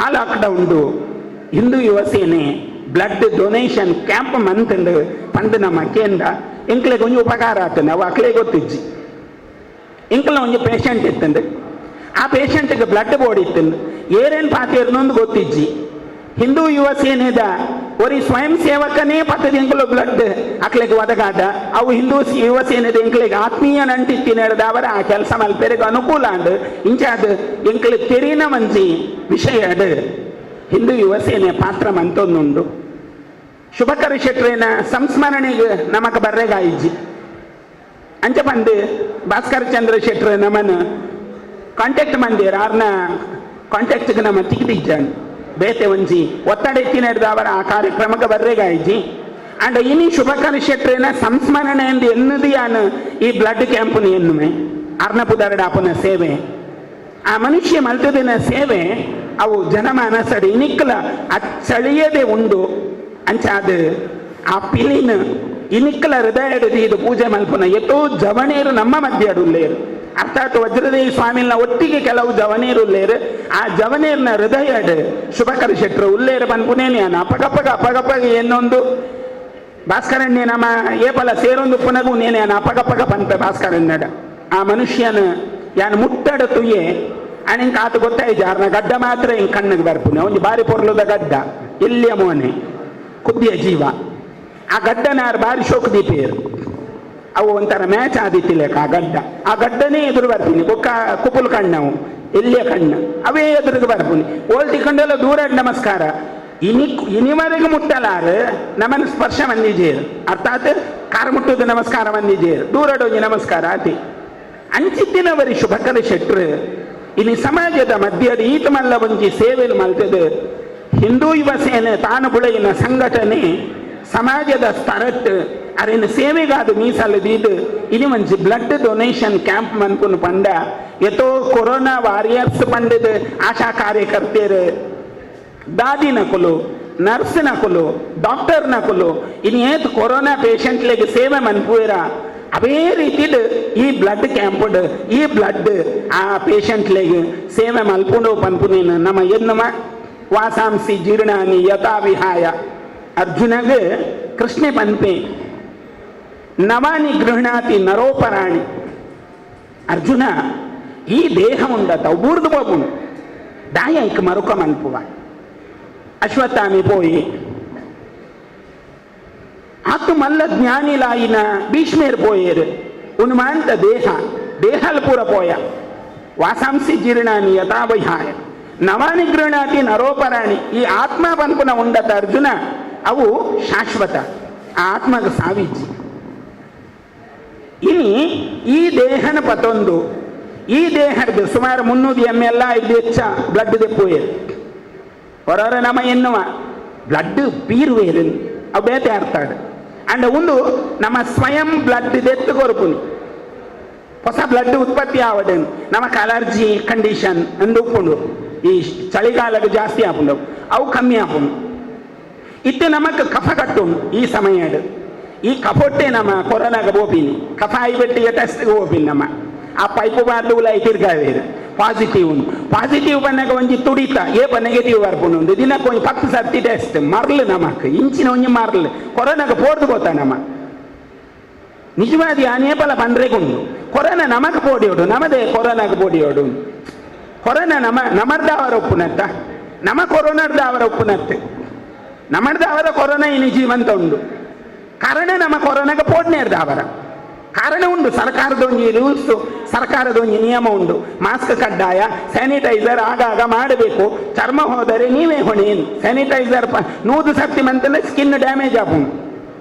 Speaker 5: ಆ lockdown Hindu Yuvasene blood donation camp ಮಂತಂದು ಪಂದು ನಮ್ಮ ಕೇಂದ್ರ ಎಂಕ್ಲೆ ಕೊಂಚ ಉಪಕಾರ ಆತಂದು ಅವು ಅಕ್ಲೆ ಗೊತ್ತಿಜ್ಜಿ. ಎಂಕ್ಲ ಒಂಜಿ ಪೇಷಂಟ್ ಇತ್ತಂದು, ಆ ಪೇಷಂಟ್ಗೆ ಬ್ಲಡ್ ಬೋರ್ಡ್ ಇತ್ತಂದು, ಏರೇನು ಪಾತೇರ್ನೊಂದು ಗೊತ್ತಿಜ್ಜಿ. ಹಿಂದೂ ಯುವ ಸೇನೆದ ಒರಿ ಸ್ವಯಂ ಸೇವಕನೇ ಪತ್ತದ ಎಂಕುಲು ಬ್ಲಡ್ ಅಕ್ಲೆಗ್ ಒದಗಾದ. ಅವು ಹಿಂದೂ ಯುವ ಸೇನೆದ ಎಂಕ್ಲೆಗ್ ಆತ್ಮೀಯ ನಂಟಿತ್ತಿ ನಡೆದ ಅವರ ಆ ಕೆಲಸ ಮಲ್ಪೆರೆಗ್ ಅನುಕೂಲ ಅಂಡ್ ಇಂಚಾದ ಎಂಕ್ಲೆ ತೆರಿನ ಮಂಜಿ ವಿಷಯ ಅಡು ಹಿಂದೂ ಯುವಸೇನೆ ಪಾತ್ರ ಮಂತೊಂದುಂಡು. ಶುಭಕರ ಶೆಟ್ರೇನ ಸಂಸ್ಮರಣೆಗೆ ನಮಕ್ ಬರ್ರೆಗಾಯಿಜ್ಜಿ. ಅಂಚ ಪಂದು ಭಾಸ್ಕರ ಚಂದ್ರ ಶೆಟ್ರ ನಮನ್ ಕಾಂಟ್ಯಾಕ್ಟ್ ಮಂದಿರ ಆರ್ನ ಕಾಂಟ್ಯಾಕ್ಟ್ಗೆ ನಮ್ಮ ತಿಕ್ದಿಜ್ಜಾನ್ ಬೇತೆ ಒಂಜಿ ಒತ್ತಡ ಎತ್ತಿ ನಡೆದ ಅವರ ಆ ಕಾರ್ಯಕ್ರಮಕ್ಕೆ ಬರ್ರೆಗಾಯಿಜ್ಜಿ. ಅಂಡ್ ಇನಿ ಶುಭಕರ ಶೆಟ್ರೇನ ಸಂಸ್ಮರಣೆ ಎಂದು ಎನ್ನದು ಯಾನು ಈ ಬ್ಲಡ್ ಕ್ಯಾಂಪ್ನ ಎನ್ನುಮೆ ಅರ್ನ ಪುದರಡಾಪನ ಸೇವೆ ಆ ಮನುಷ್ಯ ಮಲ್ತದಿನ ಸೇವೆ ಅವು ಜನಮಾನಸಡಿ ಇನಿಕ್ಕಲ ಅಚ್ಚಳಿಯದೆ ಉಂಡು. ಅಂಚಾದ ಆ ಪಿಲಿನ ಇನಿಕ್ಕಲ ಹೃದಯ ಇದು ಪೂಜೆ ಮಲ್ಪುನ ಎತ್ತೋ ಜವಣೇರು ನಮ್ಮ ಮಧ್ಯೆ ಉಲ್ಲೇರು. ಅರ್ಥಾತ್ ವಜ್ರದೇವಿ ಸ್ವಾಮಿನ ಒಟ್ಟಿಗೆ ಕೆಲವು ಜವನೇರು ಉಲ್ಲೇರು. ಆ ಜವನೇರ್ನ ಹೃದಯಡ್ ಶುಭಕರ ಶೆಟ್ರು ಉಲ್ಲೇರು ಪನ್ಪುನೇನೆ ಅಪಗಪ್ಪಗ ಅಪಗಪ್ಪಗ ಏನೊಂದು ಭಾಸ್ಕರಣ್ಯ ನಮ್ಮ ಏಪಲ ಸೇರೊಂದು ಪುನಗು ನೇನೆ ಅಪಗಪ್ಪಗ ಪನ್ಪೆ ಭಾಸ್ಕರಣ್ಯಡ. ಆ ಮನುಷ್ಯನ ಯಾನ್ ಮುಟ್ಟಡ ತುಯ್ಯೆ ಅಣಿಂಕ ಆತ ಗೊತ್ತಾಯ್ತು ಆರ್ನ ಗಡ್ಡ ಮಾತ್ರ ಹಿಂಗೆ ಕಣ್ಣಿಗೆ ಬರ್ಪುನೆ ಒಂಜಿ ಬಾರಿ ಪೊರ್ಲುದ ಗಡ್ಡ ಎಲ್ಲಿಯ ಮೋನೆ ಕುದ್ದಿಯ ಜೀವ. ಆ ಗಡ್ಡನ ಯಾರು ಬಾರಿ ಶೋಕ್ ದೀಪೇರು ಅವು ಒಂಥರ ಮ್ಯಾಚ್ ಆದಿತ್ತಿಲೇಕ ಆ ಗಡ್ಡ ಆ ಗಡ್ಡನೇ ಎದುರು ಬರ್ತೀನಿ ಬೊಕ್ಕ ಕುಪುಲ್ ಕಣ್ಣವು ಎಲ್ಲಿಯ ಕಣ್ಣು ಅವೇ ಎದುರಿಗೆ ಬರ್ಪುನಿ ಓಲ್ ತಿಕೊಂಡೆಲ್ಲ ದೂರ ನಮಸ್ಕಾರ ಇನಿ ಇನಿವರೆಗೆ ಮುಟ್ಟಲಾರು ನಮ್ಮನ್ನು ಸ್ಪರ್ಶ ಮಂದಿಜೇರು ಅರ್ಥಾತ್ ಕಾರ್ ಮುಟ್ಟುದು ನಮಸ್ಕಾರ ಮಂದಿಜೇರು ದೂರಡೊಂಜಿ ನಮಸ್ಕಾರ ಆತಿ. ಅಂಚಿತ್ತಿನವರಿ ಶುಭಕರ ಶೆಟ್ರು ಇನಿ ಸಮಾಜದ ಮಧ್ಯದ ಈತ ಮಲ್ಲ ಒಂಜಿ ಸೇವೆಲು ಮಲ್ತದು ಹಿಂದೂ ಯುವ ಸೇನೆ ತಾನು ಬುಳೆಯಿನ ಸಂಘಟನೆ ಸಮಾಜದ ಸ್ತರಟ್ ಅರಿನ ಸೇವೆಗಾದ ಮೀಸಲು ದೀದು ಇನಿ ಒಂಜಿ blood donation camp ಮನ್ಪುನು ಪಂಡ ಎತೋ ಕೊರೋನಾ ವಾರಿಯರ್ಸ್ ಪಂಡದು ಆಶಾ ಕಾರ್ಯಕರ್ತೆಯರು ದಾದಿ ನಕುಲು ನರ್ಸ್ ನಕುಲು ಡಾಕ್ಟರ್ ನಕುಲು ಇನಿ ಏತ್ ಕೊರೋನಾ ಪೇಷಂಟ್ಲೆಗ್ ಸೇವೆ ಮನ್ಪುವೆರ. ಅವೇ ರೀತಿಡ್ ಈ ಬ್ಲಡ್ ಕ್ಯಾಂಪ್ಡ್ ಈ ಬ್ಲಡ್ ಆ ಪೇಷಂಟ್ಲೆಗ್ ಸೇವೆ ಮಲ್ಪುಂಡು ಪನ್ಪುನೇನು ನಮ್ಮ ಎನ್ನುವ. ವಾಸಾಂಸಿ ಜೀರ್ಣಾನಿ ಯಥಾ ವಿಹಾಯ. ಅರ್ಜುನಗ್ ಕೃಷ್ಣೆ ಪನ್ಪೆ, ನವಾನಿ ಗೃಹಣಾತಿ ನರೋಪರಾಣಿ. ಅರ್ಜುನ, ಈ ದೇಹ ಉಂಡತ ಬೂರ್ದು ಪೋಪುಂಡು, ದಾಯ ಐಕ್ ಮರುಕ ಮನ್ಪುವ? ಅಶ್ವತ್ಥಾಮಿ ಪೋಯಿ, ಆತು ಮಲ್ಲ ಜ್ಞಾನಿಲಾಯಿನ ಭೀಷ್ಮೇರ್ ಪೋಯೇರು, ಉನ್ಮಾಂತ ದೇಹ ದೇಹಲ್ ಪೂರ ಪೋಯ. ವಾಸಾಂಸಿ ಜೀರ್ಣಾನಿ ಯಥಾ ವಿಹಾಯ ನವಾನಿ ಗೃಹಣಾತಿ ನರೋಪರಾಣಿ. ಈ ಆತ್ಮ ಪನ್ಪುನ ಉಂಡತ ಅರ್ಜುನ, ಅವು ಶಾಶ್ವತ, ಆ ಆತ್ಮಗ ಸಾವಿಜ್ಜಿ. ಇನಿ ಈ ದೇಹನ ಪತೊಂದು ಈ ದೇಹದ ಸುಮಾರು 300 ml ಐದು ಹೆಚ್ಚ ಬ್ಲಡ್ ದೆಪ್ಪುವೇರು. ಹೊರವರ ನಮ ಎನ್ನುವ ಬ್ಲಡ್ ಪೀರುವೇರು, ಅವು ಬೇತೆ ಅರ್ಥಾಡು. ಅಂಡ ಒಂದು ನಮ್ಮ ಸ್ವಯಂ ಬ್ಲಡ್ ದೆತ್ತು ಕೊರ್ಪುನಿ, ಹೊಸ ಬ್ಲಡ್ ಉತ್ಪತ್ತಿ ಆವಡನ್. ನಮಕ್ ಅಲರ್ಜಿ ಕಂಡೀಷನ್ ಅಂದು ಉಪ್ಪುಂಡು, ಈ ಚಳಿಗಾಲಕ್ಕೆ ಜಾಸ್ತಿ ಆಪುಂಡು, ಅವು ಕಮ್ಮಿ ಆಪುಂಡು. ಇತ್ತೆ ನಮಕ್ ಕಫ ಕಟ್ಟುಂಡು ಈ ಸಮಯಡ್. ಈ ಕಫೊಟ್ಟೆ ನಮ್ಮ ಕೊರೋನಾಗ ಬೋಪಿನಿ, ಕಫ ಆಯ್ಬೆಟ್ಟಿಗೆ ಟೆಸ್ಟ್ಗೆ ಹೋಪಿನಿ. ನಮ್ಮ ಆ ಪೈಪು ಬಾರ್ದು ಉಲಾಯಿ ತಿರ್ಗಾವೇರು. ಪಾಸಿಟಿವ್ ಉಂಡು, ಪಾಸಿಟಿವ್ ಬನ್ನಾಗ ಒಂಜಿ ತುಡಿತ ಏಪ ನೆಗೆಟಿವ್ ಬರ್ಪುಂಡು. ಒಂದು ದಿನಕ್ಕೆ ಒಂಜಿ 10 ಸರ್ತಿ ಟೆಸ್ಟ್ ಮರ್ಲು ನಮಕ್ ಇಂಚಿನ ಒಂಜಿ ಮರ್ಲು ಕೊರೋನಾಗ ಪೋರ್ದು ಗೋತ ನಮ್ಮ. ನಿಜವಾದಿ ಆನೇಪಲ ಪಂಡ್ರೆಗುಂಡು, ಕೊರೋನಾ ನಮಕ್ ಪೋಡಿಯೋಡು, ನಮದೇ ಕೊರೋನಾಗ ಪೋಡಿಯೋಡು. ಕೊರೋನಾ ನಮ ನಮರ್ದ ಅವರ ಒಪ್ಪುನತ್ತ, ನಮ ಕೊರೋನಾರ್ದ ಅವರ ಒಪ್ಪುನತ್ತೆ, ನಮರ್ದ ಅವರ ಕೊರೋನಾ ಇನಿ ಜೀವಂತ ಉಂಡು. ಕಾರಣ ನಮ್ಮ ಕೊರೋನಾಗ ಪೋಡ್ನೇರ್ದ ಅವರ ಕಾರಣ ಉಂಡು. ಸರ್ಕಾರದ ಒಂಜಿ ರೂಲ್ಸ್, ಸರ್ಕಾರದ ಒಂಜಿ ನಿಯಮ ಉಂಡು. ಮಾಸ್ಕ್ ಕಡ್ಡಾಯ, ಸ್ಯಾನಿಟೈಸರ್ ಆಗಾಗ ಮಾಡಬೇಕು, ಚರ್ಮ ಹೋದರೆ ನೀವೇ ಹೊಣೆ. ಸ್ಯಾನಿಟೈಸರ್ 100 ಸರ್ತಿ ಮಂತಂದ್ರೆ ಸ್ಕಿನ್ ಡ್ಯಾಮೇಜ್ ಆಪುಂಡು.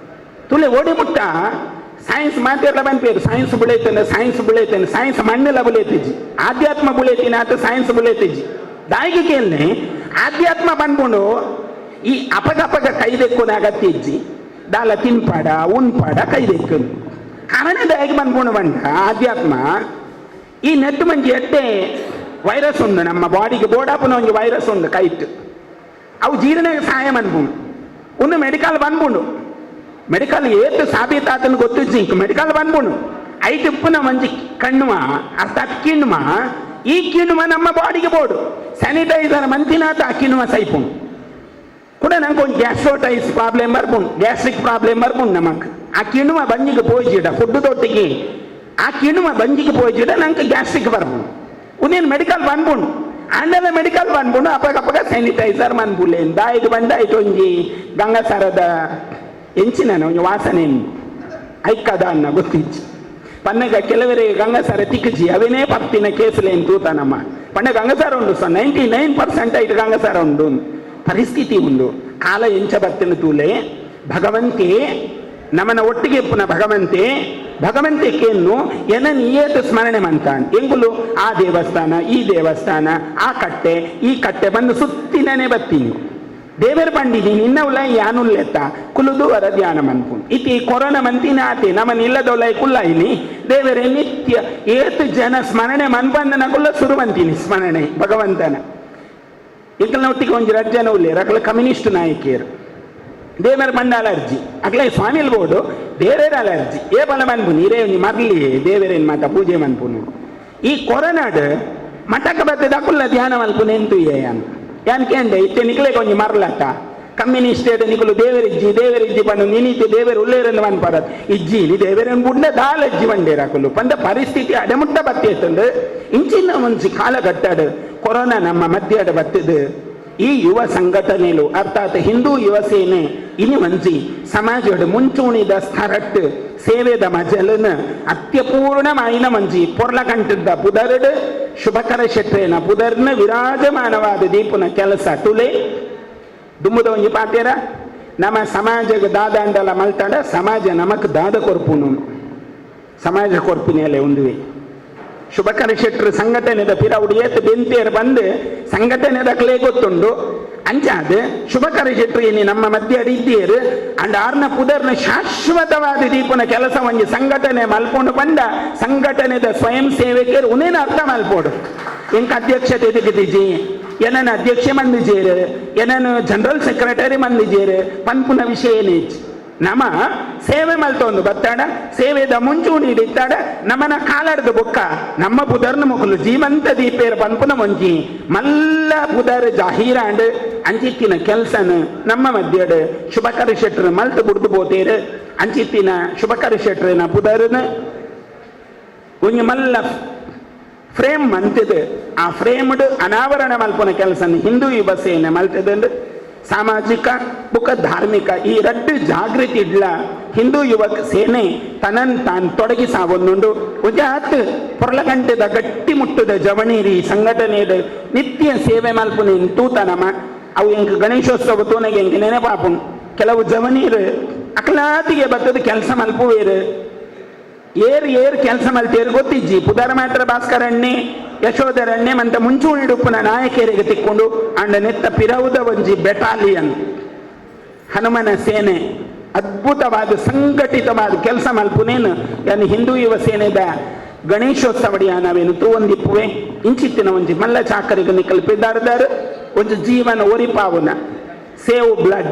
Speaker 5: ತುಲೆ ಓಡಿ ಮುಟ್ಟ ಸೈನ್ಸ್ ಮಾತೆಲ್ಲ ಬಂದ್ಪೇರು. ಸೈನ್ಸ್ ಬುಳೈತೇನೆ, ಸೈನ್ಸ್ ಬುಳೈತೇನೆ, ಸೈನ್ಸ್ ಮಣ್ಣೆಲ್ಲ ಬುಳೈತಿಜ್ಜಿ, ಆಧ್ಯಾತ್ಮ ಬುಳೈತೀನಿ ಆತ ಸೈನ್ಸ್ ಬುಳೈತಿಜ್ಜಿ. ದಾಯಿಗೆ ಕೇಳ್ನೆ ಆಧ್ಯಾತ್ಮ ಬಂದ್ಕೊಂಡು ಈ ಅಪಗಪಗ ಕೈದೆಕ್ಕುನ ಅಗತ್ಯ ಇಜ್ಜಿ. ದಾಲ ತಿನ್ಪಾಡ ಉನ್ಪಾಡ ಕೈದೆಕ್ಕು ಕಾರಣ ದಾಯಿಗೆ ಬಂದ್ಕೊಂಡು ಬಂಡ ಆಧ್ಯಾತ್ಮ. ಈ ನೆಟ್ಟು ಮಂಜಿ ಎಟ್ಟೆ ವೈರಸ್ ಉಂಡು ನಮ್ಮ ಬಾಡಿಗೆ, ಬೋಡಾಪುನ ಒಂಜಿ ವೈರಸ್ ಉಂಡು ಕೈಟ್, ಅವು ಜೀರ್ಣಕ್ಕೆ ಸಹಾಯ ಮನ್ಪುಂಡು. ಒಂದು ಮೆಡಿಕಲ್ ಬಂದ್ಪುಂಡು, ಮೆಡಿಕಲ್ ಏತ್ ಸಾಬೀತಾತನ ಗೊತ್ತಿಜ್ಜಿ. ಮೆಡಿಕಲ್ ಬಂದ್ಪುಂಡು, ಐಟ್ ಉಪ್ಪುನ ಮಂಜಿ ಕಣ್ಣುವ ಅರ್ಥಾತ್ ಕಿಣ್ವ, ಈ ಕಿಣ್ವ ನಮ್ಮ ಬಾಡಿಗೆ ಬೋಡು. ಸ್ಯಾನಿಟೈಸರ್ ಮಂತಿನಾತ ಆ ಕಿಣ್ವ ಸೈಪುಂಡು. ಕೂಡ ನಂಗೆ ಒಂದು ಗ್ಯಾಸ್ಟ್ರೋಟೈಸ್ ಪ್ರಾಬ್ಲಮ್ ಬರ್ಪುಂಡು, ಗ್ಯಾಸ್ಟ್ರಿಕ್ ಪ್ರಾಬ್ಲಮ್ ಬರ್ಪುಂಡು ನಮಕ್. ಆ ಕಿಣ್ವ ಬಂಜಿಗೆ ಪೋಯಿಜಿಡ, ಫುಡ್ ತೊಟ್ಟಿಗೆ ಆ ಕಿಣ್ವ ಬಂಜಿಗೆ ಪೋಯಿಜಿಡ, ನಂಗೆ ಗ್ಯಾಸ್ಟ್ರಿಕ್ ಬರ್ಪುಂಡು. ಉನ್ನೇನು ಮೆಡಿಕಲ್ ಬಂದ್ಪುಂಡು, ಆಂಡಲ ಮೆಡಿಕಲ್ ಬಂದ್ಪುಂಡು. ಅಪಗ ಅಪಗ ಸ್ಯಾನಿಟೈಸರ್ ಮನ್ಪುಲೆ. ದಾಯಿಗೆ ಬಂದ ಐಟ್ ಒಂಜಿ ಗಂಗಸರದ ಎಂಚಿನ ಒಂಜಿ ವಾಸನೆ ಐಕ್ಕದ ಅನ್ನ ಗೊತ್ತಿಜ್ಜಿ. ಪನ್ನಗ ಕೆಲವರಿಗೆ ಗಂಗಸರ ತಿಕ್ಕಜಿ, ಅವೇನೇ ಪತ್ತಿನ ಕೇಸುಲೇನು ತೂತ ನಮ್ಮ ಪಂಡ ಗಂಗಸರ ಉಂಡು. ಸೊ 99% ಐಟ್ ಗಂಗಸರ ಉಂಡು. ಪರಿಸ್ಥಿತಿ ಉಂಡು. ಕಾಲ ಎಂಚ ಬತ್ತಿನ ತೂಲೆ. ಭಗವಂತೆ ನಮನ ಒಟ್ಟಿಗೆ ಪುನಃ ಭಗವಂತೆ ಭಗವಂತೆ ಕೇನ್ನು ಎನ ನಿಯೇತ ಸ್ಮರಣೆ ಮಂತಾನ್. ಎಂಗುಲು ಆ ದೇವಸ್ಥಾನ ಈ ದೇವಸ್ಥಾನ ಆ ಕಟ್ಟೆ ಈ ಕಟ್ಟೆ ಬಂದು ಸುತ್ತಿನನೆ ಬತ್ತೀನಿ. ದೇವರ ಪಂಡಿನಿ ನಿನ್ನ ಉಲ ಯಾನುಲ್ಲೆತ್ತ ಕುಲುದು ವರ ಧ್ಯಾನ ಮನ್ಪುನ್. ಇತಿ ಕೊರೋನಾ ಮಂತಿನ ಆತೆ ನಮನ ಇಲ್ಲದೊಲೈ ಕುಲ್ಲ ಇನಿ ದೇವರೇ ನಿತ್ಯ ಏತ್ ಜನ ಸ್ಮರಣೆ ಮನ್ಪಂದನ ಕುಲ್ಲ ಸುರುವಂತೀನಿ ಸ್ಮರಣೆ ಭಗವಂತನ. ಇಂಕಲ್ನ ಒಟ್ಟಿಗೆ ಒಂಜಿ ರಡ್ಡ್ ಜನ ಉಲ್ಲೇರ್, ಅಕ್ಲ ಕಮ್ಯುನಿಸ್ಟ್ ನಾಯಕಿಯರು. ದೇವರ ಪಂಡ ಅಲರ್ಜಿ, ಅಕ್ಲೆ ಸ್ವಾಮಿಲ್ ಬೋಡು ದೇವೇರ ಅಲರ್ಜಿ. ಏ ಬಲ ಮನ್ಪುನಿ ಇರೇ ಒಂಜಿ ಮರ್ಲಿ ದೇವರೇನ್ ಮಾತ ಪೂಜೆ ಮನ್ಪುನು. ಈ ಕೊರೋನಾಡ್ ಮಠಕ ಬತ್ತದ ಅಕುಲ್ಲ ಧ್ಯಾನ ಮಲ್ಪುನು ಎಂತು ಯಾನ್ ಯಾನ್ ಕೇಂಡೆ. ಇತ್ತೆ ನಿಕ್ಲೆ ಒಂಜಿ ಮರ್ಲತ್ತ ಕಮ್ಯುನಿಸ್ಟ್ ನಿಕುಲು ದೇವರಿಜ್ಜಿ ದೇವರಿಜ್ಜಿ ಪಂಡು ನಿನೀತಿ ದೇವರು ಉಲ್ಲೇರನ್ನು ಮನ್ಪರ ಇಜ್ಜಿ ನೀ ದೇವರನ್ನು ಬುಡ್ಡ ದಾಲಜ್ಜಿ ಬಂಡೇರ ಅಕುಲು ಪಂಡ ಪರಿಸ್ಥಿತಿ ಅಡೆಮುಟ್ಟ ಬತ್ತೇತಂದು. ಇಂಚಿನ ಒಂಜಿ ಕಾಲಘಟ್ಟಡ್ ಕೊರೋನಾ ನಮ್ಮ ಮಧ್ಯದ ಬತ್ತಿದ್ದು. ಈ ಯುವ ಸಂಘಟನೆಲು ಅರ್ಥಾತ್ ಹಿಂದೂ ಯುವ ಸೇನೆ ಇನಿ ಒಂಜಿ ಸಮಾಜಡ್ ಮುಂಚೂಣಿದ ಸ್ಥರಟ್ ಸೇವೆದ ಮಜಲನ್ ಅತ್ಯಪೂರ್ಣಮಾಯಿನ ಮಂಜಿ ಪೊರ್ಲಕಂಟದ ಪುದರ್ಡ್ ಶುಭಕರ ಶೆಟ್ರೇನ ಪುದರ್ನ ವಿರಾಜಮಾನವಾದ ದೀಪುನ ಕೆಲಸ ತುಲೆ. ದುಮ್ಮುದ ಒಂಜಿ ಪಾತೇರ, ನಮ್ಮ ಸಮಾಜಕ್ಕೆ ದಾದಾಂಡಲ ಮಲ್ತಾಡ ಸಮಾಜ ನಮಕ್ ದಾದ ಕೊರ್ಪುನು, ಸಮಾಜ ಕೊರ್ಪಿನೆಲೆ ಉಂದುವೆ. ಶುಭಕರ ಶೆಟ್ರು ಸಂಘಟನೆದ ಪಿರವುಡು ಏತ್ ಬೆಂತೇರು ಬಂದು ಸಂಘಟನೆದ ಕ್ಲೇ ಗೊತ್ತುಂಡು. ಅಂಚಾದ ಶುಭಕರ ಶೆಟ್ರು ಏನಿ ನಮ್ಮ ಮಧ್ಯೆ ಇದ್ದೀರು ಅಂಡ್ ಆರ್ನ ಪುದರ್ನ ಶಾಶ್ವತವಾದ ದೀಪನ ಕೆಲಸ ಒಂಜಿ ಸಂಘಟನೆ ಮಲ್ಪೊಂಡು ಬಂದ ಸಂಘಟನೆದ ಸ್ವಯಂ ಸೇವಕರು ಉನೇನ ಅರ್ಥ ಮಲ್ಪೋಡು. ಎಂಕ ಅಧ್ಯಕ್ಷತೆ ದಿಗಿದಿಜಿ, ಏನನ್ನ ಅಧ್ಯಕ್ಷ ಮಂದಿಜೇರು, ಏನನ್ನು ಜನರಲ್ ಸೆಕ್ರೆಟರಿ ಮಂದಿಜೇರು ಪನ್ಪುನ ವಿಷಯ ಏನೇಜ್. ನಮ ಸೇವೆ ಮಲ್ತೊಂದು ಬತ್ತಾಡ ಸೇವೆದ ಮುಂಚೂಣಿ ಇತ್ತಾಡ ನಮನ ಕಾಲಾಡ್ದ ಬೊಕ್ಕ ನಮ್ಮ ಪುದರ್ನ ಮುಕುಲು ಜೀವಂತ ದೀಪೇರ್ ಪನ್ಪುನ ಮುಂಚಿ ಮಲ್ಲ ಪುದರ್ ಜಾಹೀರಾಂಡ್ ಅಂಚಿತ್ತಿನ ಕೆಲಸನ ನಮ್ಮ ಮಧ್ಯಡ್ ಶುಭಕರ ಶೆಟ್ರ್ ಮಲ್ತು ಬುಡ್ದು ಪೋತೇರು. ಅಂಚಿತ್ತಿನ ಶುಭಕರ ಶೆಟ್ರಿನ ಪುದರ್ನ ಒಂಜಿ ಮಲ್ಲ ಫ್ರೇಮ್ ಮಂತಿದೆ. ಆ ಫ್ರೇಮ್ಡ್ ಅನಾವರಣ ಮಲ್ಪುನ ಕೆಲಸನ ಹಿಂದೂ ಯುವ ಸೇನೆ ಮಲ್ತದಂಡು. ಸಾಮಾಜಿಕ ಬುಕ್ಕ ಧಾರ್ಮಿಕ ಈ ರಡ್ಡು ಜಾಗೃತಿ ಇಡ್ಲ ಹಿಂದೂ ಯುವಕ ಸೇನೆ ತನನ್ ತಾನ್ ತೊಡಗಿಸಾವೊಂದುಂಡು. ಉಜಾತ್ ಪೊರ್ಲಗಂಟೆದ ಗಟ್ಟಿ ಮುಟ್ಟುದ ಜವಣೀರಿ ಸಂಘಟನೆದ ನಿತ್ಯ ಸೇವೆ ಮಲ್ಪುನ ತೂತ ನಮ ಅವು ಎಂಕ್ ಗಣೇಶೋತ್ಸವ ತೂನಗೆ ಎಂಕ್ ನೆನಪಾಪುನ್. ಕೆಲವು ಜವನೀರು ಅಕ್ಲಾತಿಗೆ ಬತ್ತದ ಕೆಲಸ ಮಲ್ಪುವೇರು. ಏರ್ ಏರ್ ಕೆಲಸ ಮಲ್ತೇರು ಗೊತ್ತಿಜ್ಜಿ. ಪುದರ ಮಾತ್ರ ಭಾಸ್ಕರಣ್ಣೆ ಯಶೋಧರಣ್ಣೆ ಮಂತ ಮುಂಚೂಣಿಡುಪ್ಪುನ ನಾಯಕರಿಗೆ ತಿಕ್ಕೊಂಡು ಅಂಡ ನೆತ್ತ ಪಿರವುದ ಒಂಜಿ ಬೆಟಾಲಿಯನ್ ಹನುಮನ ಸೇನೆ ಅದ್ಭುತವಾದ ಸಂಘಟಿತವಾದ ಕೆಲಸ ಮಲ್ಪುನೇನು ಯಾನ್ ಹಿಂದೂ ಯುವ ಸೇನೆದ ಗಣೇಶೋತ್ಸವಡಿಯ ನಾವೇನು ತೂವೊಂದಿಪ್ಪುವೆ. ಇಂಚಿತ್ತಿನ ಒಂಜಿ ಮಲ್ಲ ಚಾಕರಿಗೆ ನಿಕಲ್ ಪಿದಾರ್ದಾರ್ ಒಂಜಿ ಜೀವನ ಒರಿಪಾವುನ save blood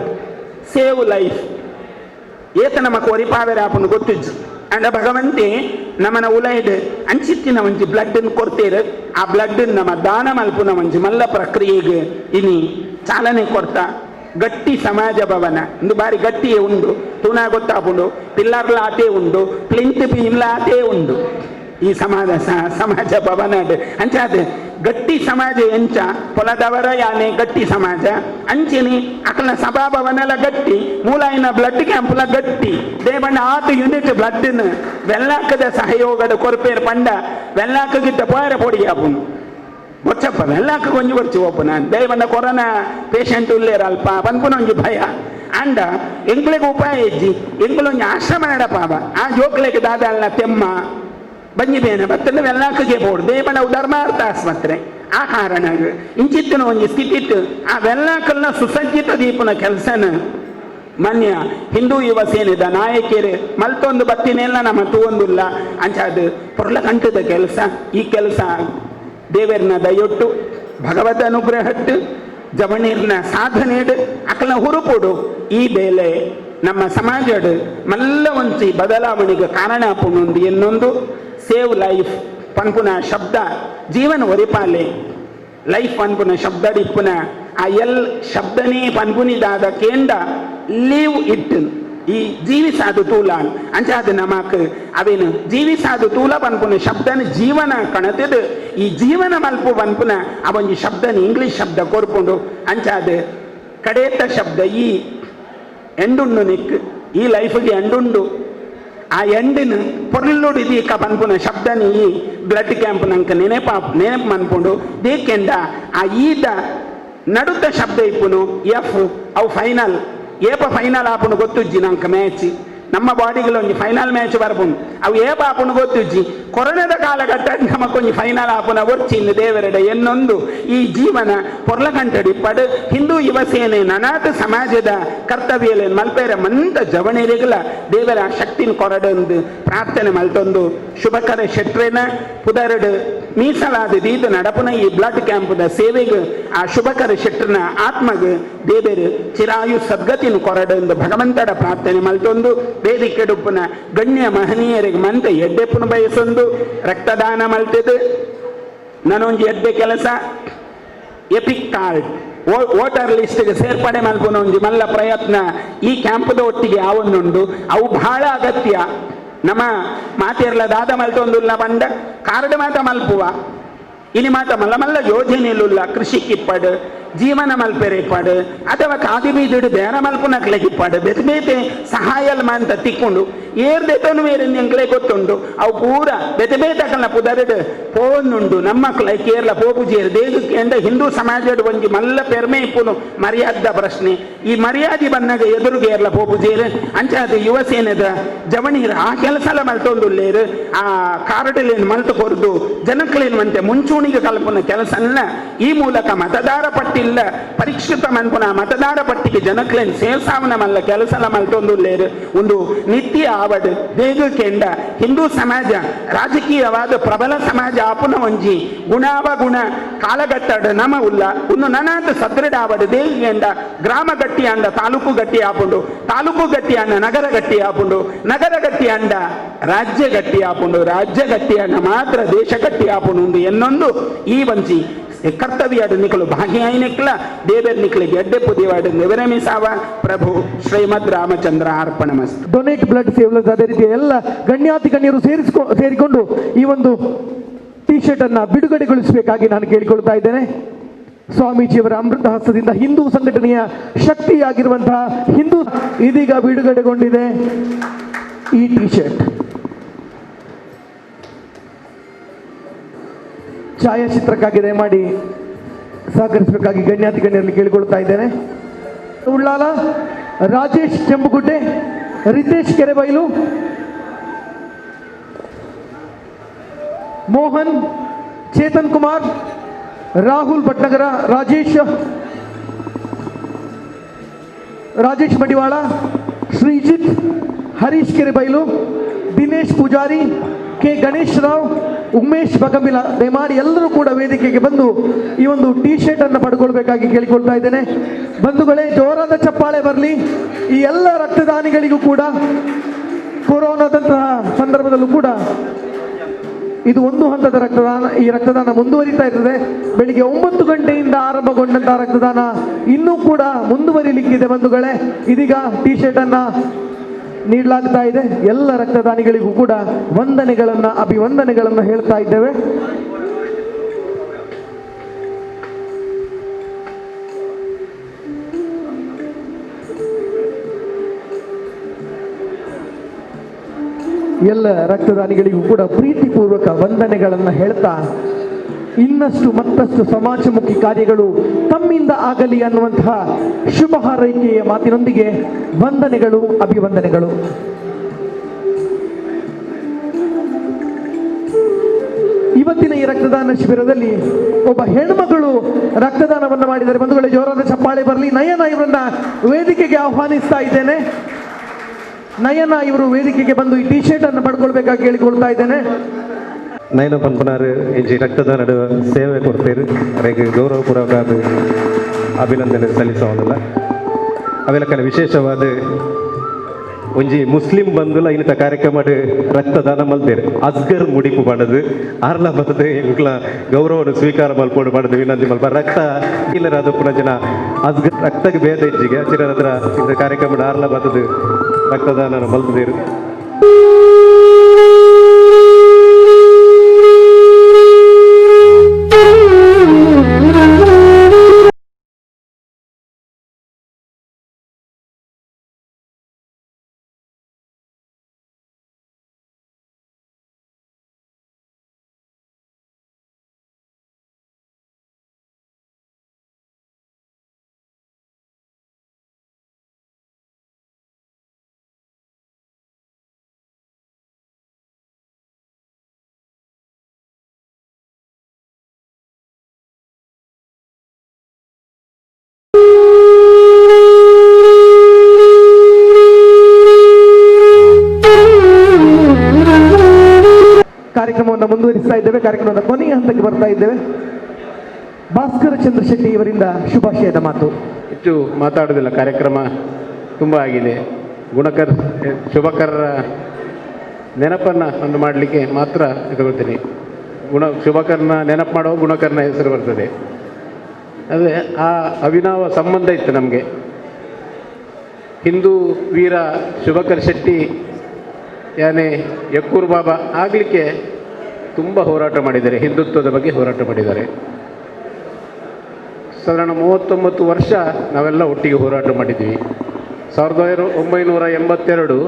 Speaker 5: save life ಏತ ನಮಕ್ ಒರಿಪಾವೆರೆ ಆಪುನು ಗೊತ್ತಿಜ್ಜು. ಅಂಡ ಭಗವಂತೆ ನಮನ ಉಲೈಡ್ ಅಂಚಿತ್ತಿನ ಒಂಜಿ ಬ್ಲಡ್ ಕೊಡ್ತೇರು. ಆ ಬ್ಲಡ್ ನಮ್ಮ ದಾನ ಮಲ್ಪುನ ಒಂಜಿ ಮಲ್ಲ ಪ್ರಕ್ರಿಯೆಗೆ ಇನಿ ಚಾಲನೆ ಕೊಡ್ತಾ ಗಟ್ಟಿ ಸಮಾಜ ಭವನ ಒಂದು ಬಾರಿ ಗಟ್ಟಿಯೇ ಉಂಡು. ತೂನಾ ಗೊತ್ತಾಪುಂಡು ಪಿಲ್ಲರ್ಲ ಆತೇ ಉಂಡು, ಪ್ಲಿಂತ್ ಬೀಮ್ಲ ಆತೇ ಉಂಡು ಈ ಸಮಾಜ ಸಮಾಜ ಭವನ. ಅಂಚಾದ ಗಟ್ಟಿ ಸಮಾಜ ಎಂಚ ಪೊಲದವರ ಯಾನೆ ಗಟ್ಟಿ ಸಮಾಜ ಅಂಚಿನಿ ಅಕಲ್ನ ಸಭಾಭವನಲ ಗಟ್ಟಿ ಮೂಲಾಯಿನ ಬ್ಲಡ್ ಕ್ಯಾಂಪ್ಲ ಗಟ್ಟಿ ದೇವಣ್ಣ ಆತು ಯೂನಿಟ್ ಬ್ಲಡ್ ವೆಲ್ಲಾಕದ ಸಹಯೋಗದ ಕೊರ್ಪೇರ್ ಪಂಡ ವೆಲ್ಲಾಕಗಿದ್ದ ಪೋಯರ ಪೊಡಿ ಆಪುನು ಬೊಚ್ಚಪ್ಪ ವೆಲ್ಲಾಕ ಕೊಂಜಿ ಕೊರ್ಚಿ ಓಪುನ ದೇವಣ್ಣ ಕೊರೋನಾ ಪೇಷಂಟ್ ಉಲ್ಲೇರ ಅಲ್ಪ ಪನ್ಪುನ ಒಂಜಿ ಭಯ. ಅಂಡ ಎಂಕ್ಲೆಗ್ ಉಪಾಯ ಇಜ್ಜಿ, ಎಂಕ್ಲೊಂಜಿ ಆಶ್ರಮ ನಡಪಾವ ಆ ಜೋಕ್ಲೆಗ್ ದಾದಾಲ್ನ ತೆಮ್ಮ ಬಂಜಿ ಬೇನೆ ಬತ್ತಂಡ ವೆಲ್ಲಾಕಗೆ ಬೋಡು ದೇವಣ್ಣ ಧರ್ಮಾರ್ಥ ಆಸ್ಪತ್ರೆ ಆ ಕಾರಣ ಇಂಚಿತ್ತಿನ ಒಂಜಿ ಸ್ಥಿತಿ ಆ ವೆಲ್ಲಾಕಲ್ನ ಸುಸಜ್ಜಿತ ದೀಪನ ಕೆಲಸನ ಮಾನ್ಯ ಹಿಂದೂ ಯುವ ಸೇನೆದ ನಾಯಕಿಯರು ಮಲ್ತೊಂದು ಬತ್ತಿನೆಲ್ಲ ನಮ್ಮ ತೂವೊಂದುಲ್ಲ. ಅಂಚಾದ ಪೊರ್ಲ ಕಂಟದ ಕೆಲಸ. ಈ ಕೆಲಸ ದೇವರ್ನ ದಯೊಟ್ಟು ಭಗವದ್ ಅನುಗ್ರಹಟ್ಟು ಜವಣೀರ್ನ ಸಾಧನೆಡು ಅಕಲ್ನ ಹುರುಪುಡು ಈ ಬೇಲೆ ನಮ್ಮ ಸಮಾಜಡ್ ಮಲ್ಲ ಒಂಚಿ ಬದಲಾವಣೆಗೆ ಕಾರಣ ಆಪುನೊಂದು ಎನ್ನೊಂದು ಸೇವ್ ಲೈಫ್ ಪನ್ಪುನ ಶಬ್ದ ಜೀವನ ಒರಿಪಾಲೆ ಲೈಫ್ ಪನ್ಪುನ ಶಬ್ದ ಇಪ್ಪುನ ಆ ಎಲ್ ಶಬ್ದನೇ ಪನ್ಪುನಿದಾದ ಕೇಂಡ ಲೀವ್ it ಈ ಜೀವಿಸಾದು ತೂಲಾನ್ ಅಂಚಾದ ನಮಕ್ ಅವೇನು ಜೀವಿಸಾದು ತೂಲ ಪನ್ಪುನ ಶಬ್ದನ ಜೀವನ ಕಣತಿದ್ ಈ ಜೀವನ ಮಲ್ಪು ಪನ್ಪುನ ಆ ಒಂಜಿ ಶಬ್ದನ ಇಂಗ್ಲಿಷ್ ಶಬ್ದ ಕೊರ್ಪುಂಡು. ಅಂಚಾದ ಕಡೇತ ಶಬ್ದ ಈ ಎಂಡುಂಡು ನಿಕ್ ಈ ಲೈಫ್ಗೆ ಎಂಡುಂಡು ಆ ಎಂಡಿನ ಪೊರ್ಲುಡು ದೀಕ ಪನ್ಪುನ ಶಬ್ದನ ಈ ಬ್ಲಡ್ ಕ್ಯಾಂಪ್ ನಂಕ ನೆನಪ ನೆನಪು ಮನ್ಪುಂಡು. ದೇಕೆಂಡ ಆ ಈದ ನಡುತ್ತ ಶಬ್ದ ಇಪ್ಪುನು ಎಫ್ ಅವು ಫೈನಲ್ ಏಪ ಫೈನಲ್ ಆಪುಂಡು ಗೊತ್ತುಜ್ಜಿ ನಂಕ ಮ್ಯಾಚ್ ನಮ್ಮ ಬಾಡಿಗಳು ಒಂಜಿ ಫೈನಲ್ ಮ್ಯಾಚ್ ಬರ್ಪುಂಡು ಅವು ಏಪ ಆಪುಂಡು ಗೊತ್ತುಜ್ಜಿ. ಕೊರೋನಾದ ಕಾಲಘಟ್ಟ ನಮಕೊಂಜಿ ಫೈನಲ್ ಆಪುನ ಒರ್ಚಿಂದು ದೇವರೆಡ ಎನ್ನೊಂದು ಈ ಜೀವನ ಪೊರ್ಲಕಂಟಡಿ ಪಡ್ ಹಿಂದೂ ಯುವ ಸೇನೆ ನನಾಥ ಸಮಾಜದ ಕರ್ತವ್ಯ ಮಲ್ಪೇರ ಮಂತ ಜವಣಿರಿಗಲ ದೇವರ ಶಕ್ತಿನ ಕೊರಡೊಂದು ಪ್ರಾರ್ಥನೆ ಮಲ್ತೊಂದು ಶುಭಕರ ಶೆಟ್ರೇನ ಪುದರಡು ಮೀಸಲಾದ ದೀದ ನಡಪುನ ಈ ಬ್ಲಡ್ ಕ್ಯಾಂಪ್ದ ಸೇವೆಗೆ ಆ ಶುಭಕರ ಶೆಟ್ರನ ಆತ್ಮಗ್ ದೇವರು ಚಿರಾಯು ಸದ್ಗತಿನ ಕೊರಡೆಂದು ಭಗವಂತಡ ಪ್ರಾರ್ಥನೆ ಮಲ್ತೊಂದು ವೇದಿಕೆಡುಪ್ಪುನ ಗಣ್ಯ ಮಹನೀಯರಿಗೆ ಮಂತ ಎಡ್ಡೆಪ್ಪುನ ಬಯಸೊಂದು ರಕ್ತದಾನ ಮಲ್ತದು ನಾನೊಂಜಿ ಎಡ್ಡೆ ಕೆಲಸ EPIC card voter ಲಿಸ್ಟ್ಗೆ ಸೇರ್ಪಡೆ ಮಲ್ಪುನ ಒಂಜಿ ಮಲ್ಲ ಪ್ರಯತ್ನ ಈ ಕ್ಯಾಂಪ್ದ ಒಟ್ಟಿಗೆ ಯಾವೊಂದುಂಡು ಅವು ಬಹಳ ಅಗತ್ಯ. ನಮ್ಮ ಮಾತಿರ್ಲ ದಾದ ಮಲ್ತೊಂದುಲ್ಲ ಪಂಡ ಕಾರ್ಡ್ ಮಾತ ಮಲ್ಪುವ ಇನಿ ಮಾತ ಮಲ್ಲ ಮಲ್ಲ ಯೋಜನೆಲುಲ್ಲ ಕೃಷಿ ಕಿಪ್ಪಡು ಜೀವನ ಮಲ್ಪೆರೆ ಇಪ್ಪಡು ಅಥವಾ ಕಾದಿ ಬೀದಿಡು ಬೇರೆ ಮಲ್ಪುನಕ್ಲೆಗ್ ಇಪ್ಪಡು ಬೇತೆ ಬೇತೆ ಸಹಾಯಲ್ ಮಾಂತ ತಿಕ್ಕೊಂಡು ಏರ್ದೆತನು ಬೇರೆ ಎಂಕ್ಲೆ ಗೊತ್ತುಂಡು ಅವು ಪೂರ ಬೇತೆ ಬೇತೆ ಅಕಲ್ನ ಪುದರಡು ಪೋವೊಂದುಂಡು. ನಮ್ಮ ಕೇರಳ ಪೋಪುಜೇರು ದೇಗಕ್ಕೆ ಎಂಡ ಹಿಂದೂ ಸಮಾಜಡ್ ಒಂಜಿ ಮಲ್ಲ ಪೆರ್ಮೆ ಇಪ್ಪುನು ಮರ್ಯಾದ ಪ್ರಶ್ನೆ. ಈ ಮರ್ಯಾದೆ ಬನ್ನಾಗ ಎದುರುಗೆ ಏರ್ಲ ಪೋಪುಜೇರು ಅಂಚಾದ ಯುವ ಸೇನೆದ ಜವಣೀರು ಆ ಕೆಲಸಲ ಮಲ್ತೊಂದುಲ್ಲೇರು ಆ ಕಾರ್ಡ್ಲೇನು ಮಲ್ತು ಕೊರ್ದು ಜನಕ್ಲೇನು ಅಂತೆ ಮುಂಚೂಣಿಗೆ ಕಲ್ಪನ ಕೆಲಸನ ಈ ಮೂಲಕ ಮತದಾರ ಪಟ್ಟಿಲು ಇಲ್ಲ ಪರಿಷ್ಕೃತ ಮನ್ಪುನ ಮತದಾರ ಪಟ್ಟಿಗೆ ಜನಕ್ಲೆನ್ ಸೇರ್ಸಾವನ ಮಲ್ಲ ಕೆಲಸಲ ಮಲ್ತೊಂದುಲ್ಲೇರು ಒಂದು ನಿತ್ಯ ಆವಡ್ ಬೇಗ ಕೆಂಡ ಹಿಂದೂ ಸಮಾಜ ರಾಜಕೀಯವಾದ ಪ್ರಬಲ ಸಮಾಜ ಆಪುನ ಒಂಜಿ ಗುಣಾವ ಗುಣ ಕಾಲಘಟ್ಟಡ್ ನಮ ಉಲ್ಲ ಉನ್ನು ನನಾದ ಸದೃಢ ಆವಡ್ ದೇಗ ಗ್ರಾಮ ಗಟ್ಟಿ ಅಂಡ ತಾಲೂಕು ಗಟ್ಟಿ ಆಪುಂಡು, ತಾಲೂಕು ಗಟ್ಟಿ ಅಂಡ ನಗರ ಗಟ್ಟಿ ಆಪುಂಡು, ನಗರ ಗಟ್ಟಿ ಅಂಡ ರಾಜ್ಯ ಗಟ್ಟಿ ಆಪುಂಡು, ರಾಜ್ಯ ಗಟ್ಟಿ ಅಂಡ ಮಾತ್ರ ದೇಶ ಗಟ್ಟಿ ಆಪುಂಡು ಎನ್ನೊಂದು ಈ ಒಂಜಿ ಕರ್ತವ್ಯ ನಿಕಲು ಭಾಗಿಯಾಯಿನಿಕ್ಲ ದೇವೇರ್ ನಿಕ್ಲಿಗೆ ಎಡ್ಡೆ ಪುದಿವಾಡು ನಿವರಮಿಸಾವ ಪ್ರಭು ಶ್ರೀಮದ್ ರಾಮಚಂದ್ರ ಅರ್ಪಣಮಸ್ತು.
Speaker 1: Donate blood save, ಅದೇ ರೀತಿಯ ಎಲ್ಲ ಗಣ್ಯಾತಿ ಗಣ್ಯರು ಸೇರಿಕೊಂಡು ಈ ಒಂದು ಟಿ ಶರ್ಟ್ ಅನ್ನ ಬಿಡುಗಡೆಗೊಳಿಸಬೇಕಾಗಿ ನಾನು ಕೇಳಿಕೊಳ್ತಾ ಇದ್ದೇನೆ. ಸ್ವಾಮೀಜಿಯವರ ಅಮೃತ ಹಸ್ತದಿಂದ ಹಿಂದೂ ಸಂಘಟನೆಯ ಶಕ್ತಿಯಾಗಿರುವಂತಹ ಹಿಂದೂ ಇದೀಗ ಬಿಡುಗಡೆಗೊಂಡಿದೆ ಈ ಟಿ ಶರ್ಟ್. ಛಾಯಾಚಿತ್ರಕ್ಕಾಗಿ ದಯಮಾಡಿ ಸಹಕರಿಸಬೇಕಾಗಿ ಗಣ್ಯಾತಿ ಗಣ್ಯರಲ್ಲಿ ಕೇಳಿಕೊಳ್ತಾ ಇದ್ದೇನೆ. ಉಳ್ಳಾಲ, ರಾಜೇಶ್ ಕೆಂಪುಗುಡ್ಡೆ, ರಿತೇಶ್ ಕೆರೆಬೈಲು, ಮೋಹನ್, ಚೇತನ್ ಕುಮಾರ್, ರಾಹುಲ್ ಭಟ್ನಗರ, ರಾಜೇಶ್ ಮಡಿವಾಳ, ಶ್ರೀಜಿತ್, ಹರೀಶ್ ಕೆರೆಬೈಲು, ದಿನೇಶ್ ಪೂಜಾರಿ, ಕೆ ಗಣೇಶ್ ರಾವ್, ಉಮೇಶ್ ಬಗಂಬಿಲ. ದಯಮಾಡಿ ಎಲ್ಲರೂ ಕೂಡ ವೇದಿಕೆಗೆ ಬಂದು ಈ ಒಂದು ಟಿ ಶರ್ಟ್ ಅನ್ನು ಪಡ್ಕೊಳ್ಬೇಕಾಗಿ ಕೇಳಿಕೊಳ್ತಾ ಇದ್ದೇನೆ. ಬಂಧುಗಳೇ, ಜೋರಾದ ಚಪ್ಪಾಳೆ ಬರಲಿ ಈ ಎಲ್ಲ ರಕ್ತದಾನಿಗಳಿಗೂ ಕೂಡ. ಕೊರೋನಾದಂತಹ ಸಂದರ್ಭದಲ್ಲೂ ಕೂಡ ಇದು ಒಂದು ಹಂತದ ರಕ್ತದಾನ. ಈ ರಕ್ತದಾನ ಮುಂದುವರಿತಾ ಇರ್ತದೆ. ಬೆಳಿಗ್ಗೆ 9 ಗಂಟೆಯಿಂದ ಆರಂಭಗೊಂಡಂತಹ ರಕ್ತದಾನ ಇನ್ನೂ ಕೂಡ ಮುಂದುವರಿಲಿಕ್ಕಿದೆ. ಬಂಧುಗಳೇ, ಇದೀಗ ಟಿ ಶರ್ಟ್ ಅನ್ನ ನೀಡಲಾಗ್ತಾ ಇದೆ. ಎಲ್ಲ ರಕ್ತದಾನಿಗಳಿಗೂ ಕೂಡ ವಂದನೆಗಳನ್ನ, ಅಭಿವಂದನೆಗಳನ್ನ ಹೇಳ್ತಾ ಇದ್ದೇವೆ. ಎಲ್ಲ ರಕ್ತದಾನಿಗಳಿಗೂ ಕೂಡ ಪ್ರೀತಿಪೂರ್ವಕ ವಂದನೆಗಳನ್ನು ಹೇಳ್ತಾ, ಇನ್ನಷ್ಟು ಮತ್ತಷ್ಟು ಸಮಾಜಮುಖಿ ಕಾರ್ಯಗಳು ತಮ್ಮಿಂದ ಆಗಲಿ ಅನ್ನುವಂತಹ ಶುಭ ಹಾರೈಕೆಯ ಮಾತಿನೊಂದಿಗೆ ವಂದನೆಗಳು, ಅಭಿವಂದನೆಗಳು. ಇವತ್ತಿನ ಈ ರಕ್ತದಾನ ಶಿಬಿರದಲ್ಲಿ ಒಬ್ಬ ಹೆಣ್ಮಗಳು ರಕ್ತದಾನವನ್ನು ಮಾಡಿದರೆ ಬಂಧುಗಳೇ, ಜೋರಾದ ಚಪ್ಪಾಳೆ ಬರಲಿ. ನಯನ ಇವರನ್ನ ವೇದಿಕೆಗೆ ಆಹ್ವಾನಿಸ್ತಾ ಇದ್ದೇನೆ. ನಯನ ಇವರು ವೇದಿಕೆಗೆ ಬಂದು ಈ ಟಿ ಶರ್ಟ್ ಅನ್ನು ಪಡ್ಕೊಳ್ಬೇಕಾಗಿ ಕೇಳಿಕೊಳ್ತಾ ಇದ್ದೇನೆ.
Speaker 3: ನಯನ ಪನ್ಪನಾರು ಇಂಚಿ ರಕ್ತದಾನ ಸೇವೆ ಕೊಡ್ತೀರಿ, ಅವರಿಗೆ ಗೌರವಪೂರ್ವಕ ಅಭಿನಂದನೆ ಸಲ್ಲಿಸೋನಲ್ಲ. ಅವೆಲ್ಲ ವಿಶೇಷವಾದ ಒಂಜಿ ಮುಸ್ಲಿಂ ಬಂದುಲ ಇನ್ನಿತ ಕಾರ್ಯಕ್ರಮ ರಕ್ತದಾನ ಮಲ್ತೇರು. ಅಸ್ಗರ್ ಮುಡಿಪು ಪಡದು ಆರ್ಲ ಬರ್ತದೆ ಎಂಕ್ಲ ಗೌರವವನ್ನು ಸ್ವೀಕಾರ ಮಲ್ಪೋಡು ಪಡೆದು ವಿನಂತಿ ಮಲ್ಪ ರಕ್ತ ಇಲ್ಲರಾದ ಪುನಃ ಜನ ಅಸ್ಗರ್ ರಕ್ತಕ್ಕೆ ಭೇದ ಇಜ್ಜಿಗೆ ಚಿರರ ಹತ್ರ ಇಂಥ ಕಾರ್ಯಕ್ರಮ ಆರ್ಲ ಬರ್ತದೆ ರಕ್ತದಾನ ಮಲ್ತದೇರು.
Speaker 1: ಕಾರ್ಯಕ್ರಮವನ್ನು ಮುಂದುವರಿಸ್ತಾ ಇದ್ದೇವೆ. ಕಾರ್ಯಕ್ರಮದ ಕೊನೆಯ ಹಂತಕ್ಕೆ ಬರ್ತಾ ಇದ್ದೇವೆ. ಭಾಸ್ಕರ ಚಂದ್ರ ಶೆಟ್ಟಿ ಇವರಿಂದ ಶುಭಾಶಯದ ಮಾತು.
Speaker 6: ಹೆಚ್ಚು ಮಾತಾಡೋದಿಲ್ಲ, ಕಾರ್ಯಕ್ರಮ ತುಂಬ ಆಗಿದೆ. ಗುಣಕರ್ ಶುಭಕರರ ನೆನಪನ್ನು ಒಂದು ಮಾಡಲಿಕ್ಕೆ ಮಾತ್ರ ತಗೊಳ್ತೀನಿ. ಶುಭಕರ್ನ ನೆನಪು ಮಾಡುವ ಗುಣಕರ್ನ ಹೆಸರು ಬರ್ತದೆ. ಅದೇ ಆ ಅವಿನಾವ ಸಂಬಂಧ ಇತ್ತು ನಮಗೆ. ಹಿಂದೂ ವೀರ ಶುಭಕರ್ ಶೆಟ್ಟಿ ಯಾನೆ ಯಕ್ಕೂರ್ ಬಾಬಾ ಆಗಲಿಕ್ಕೆ ತುಂಬ ಹೋರಾಟ ಮಾಡಿದ್ದಾರೆ, ಹಿಂದುತ್ವದ ಬಗ್ಗೆ ಹೋರಾಟ ಮಾಡಿದ್ದಾರೆ. ಸಾಧಾರಣ 39 ವರ್ಷ ನಾವೆಲ್ಲ ಒಟ್ಟಿಗೆ ಹೋರಾಟ ಮಾಡಿದ್ವಿ. 1982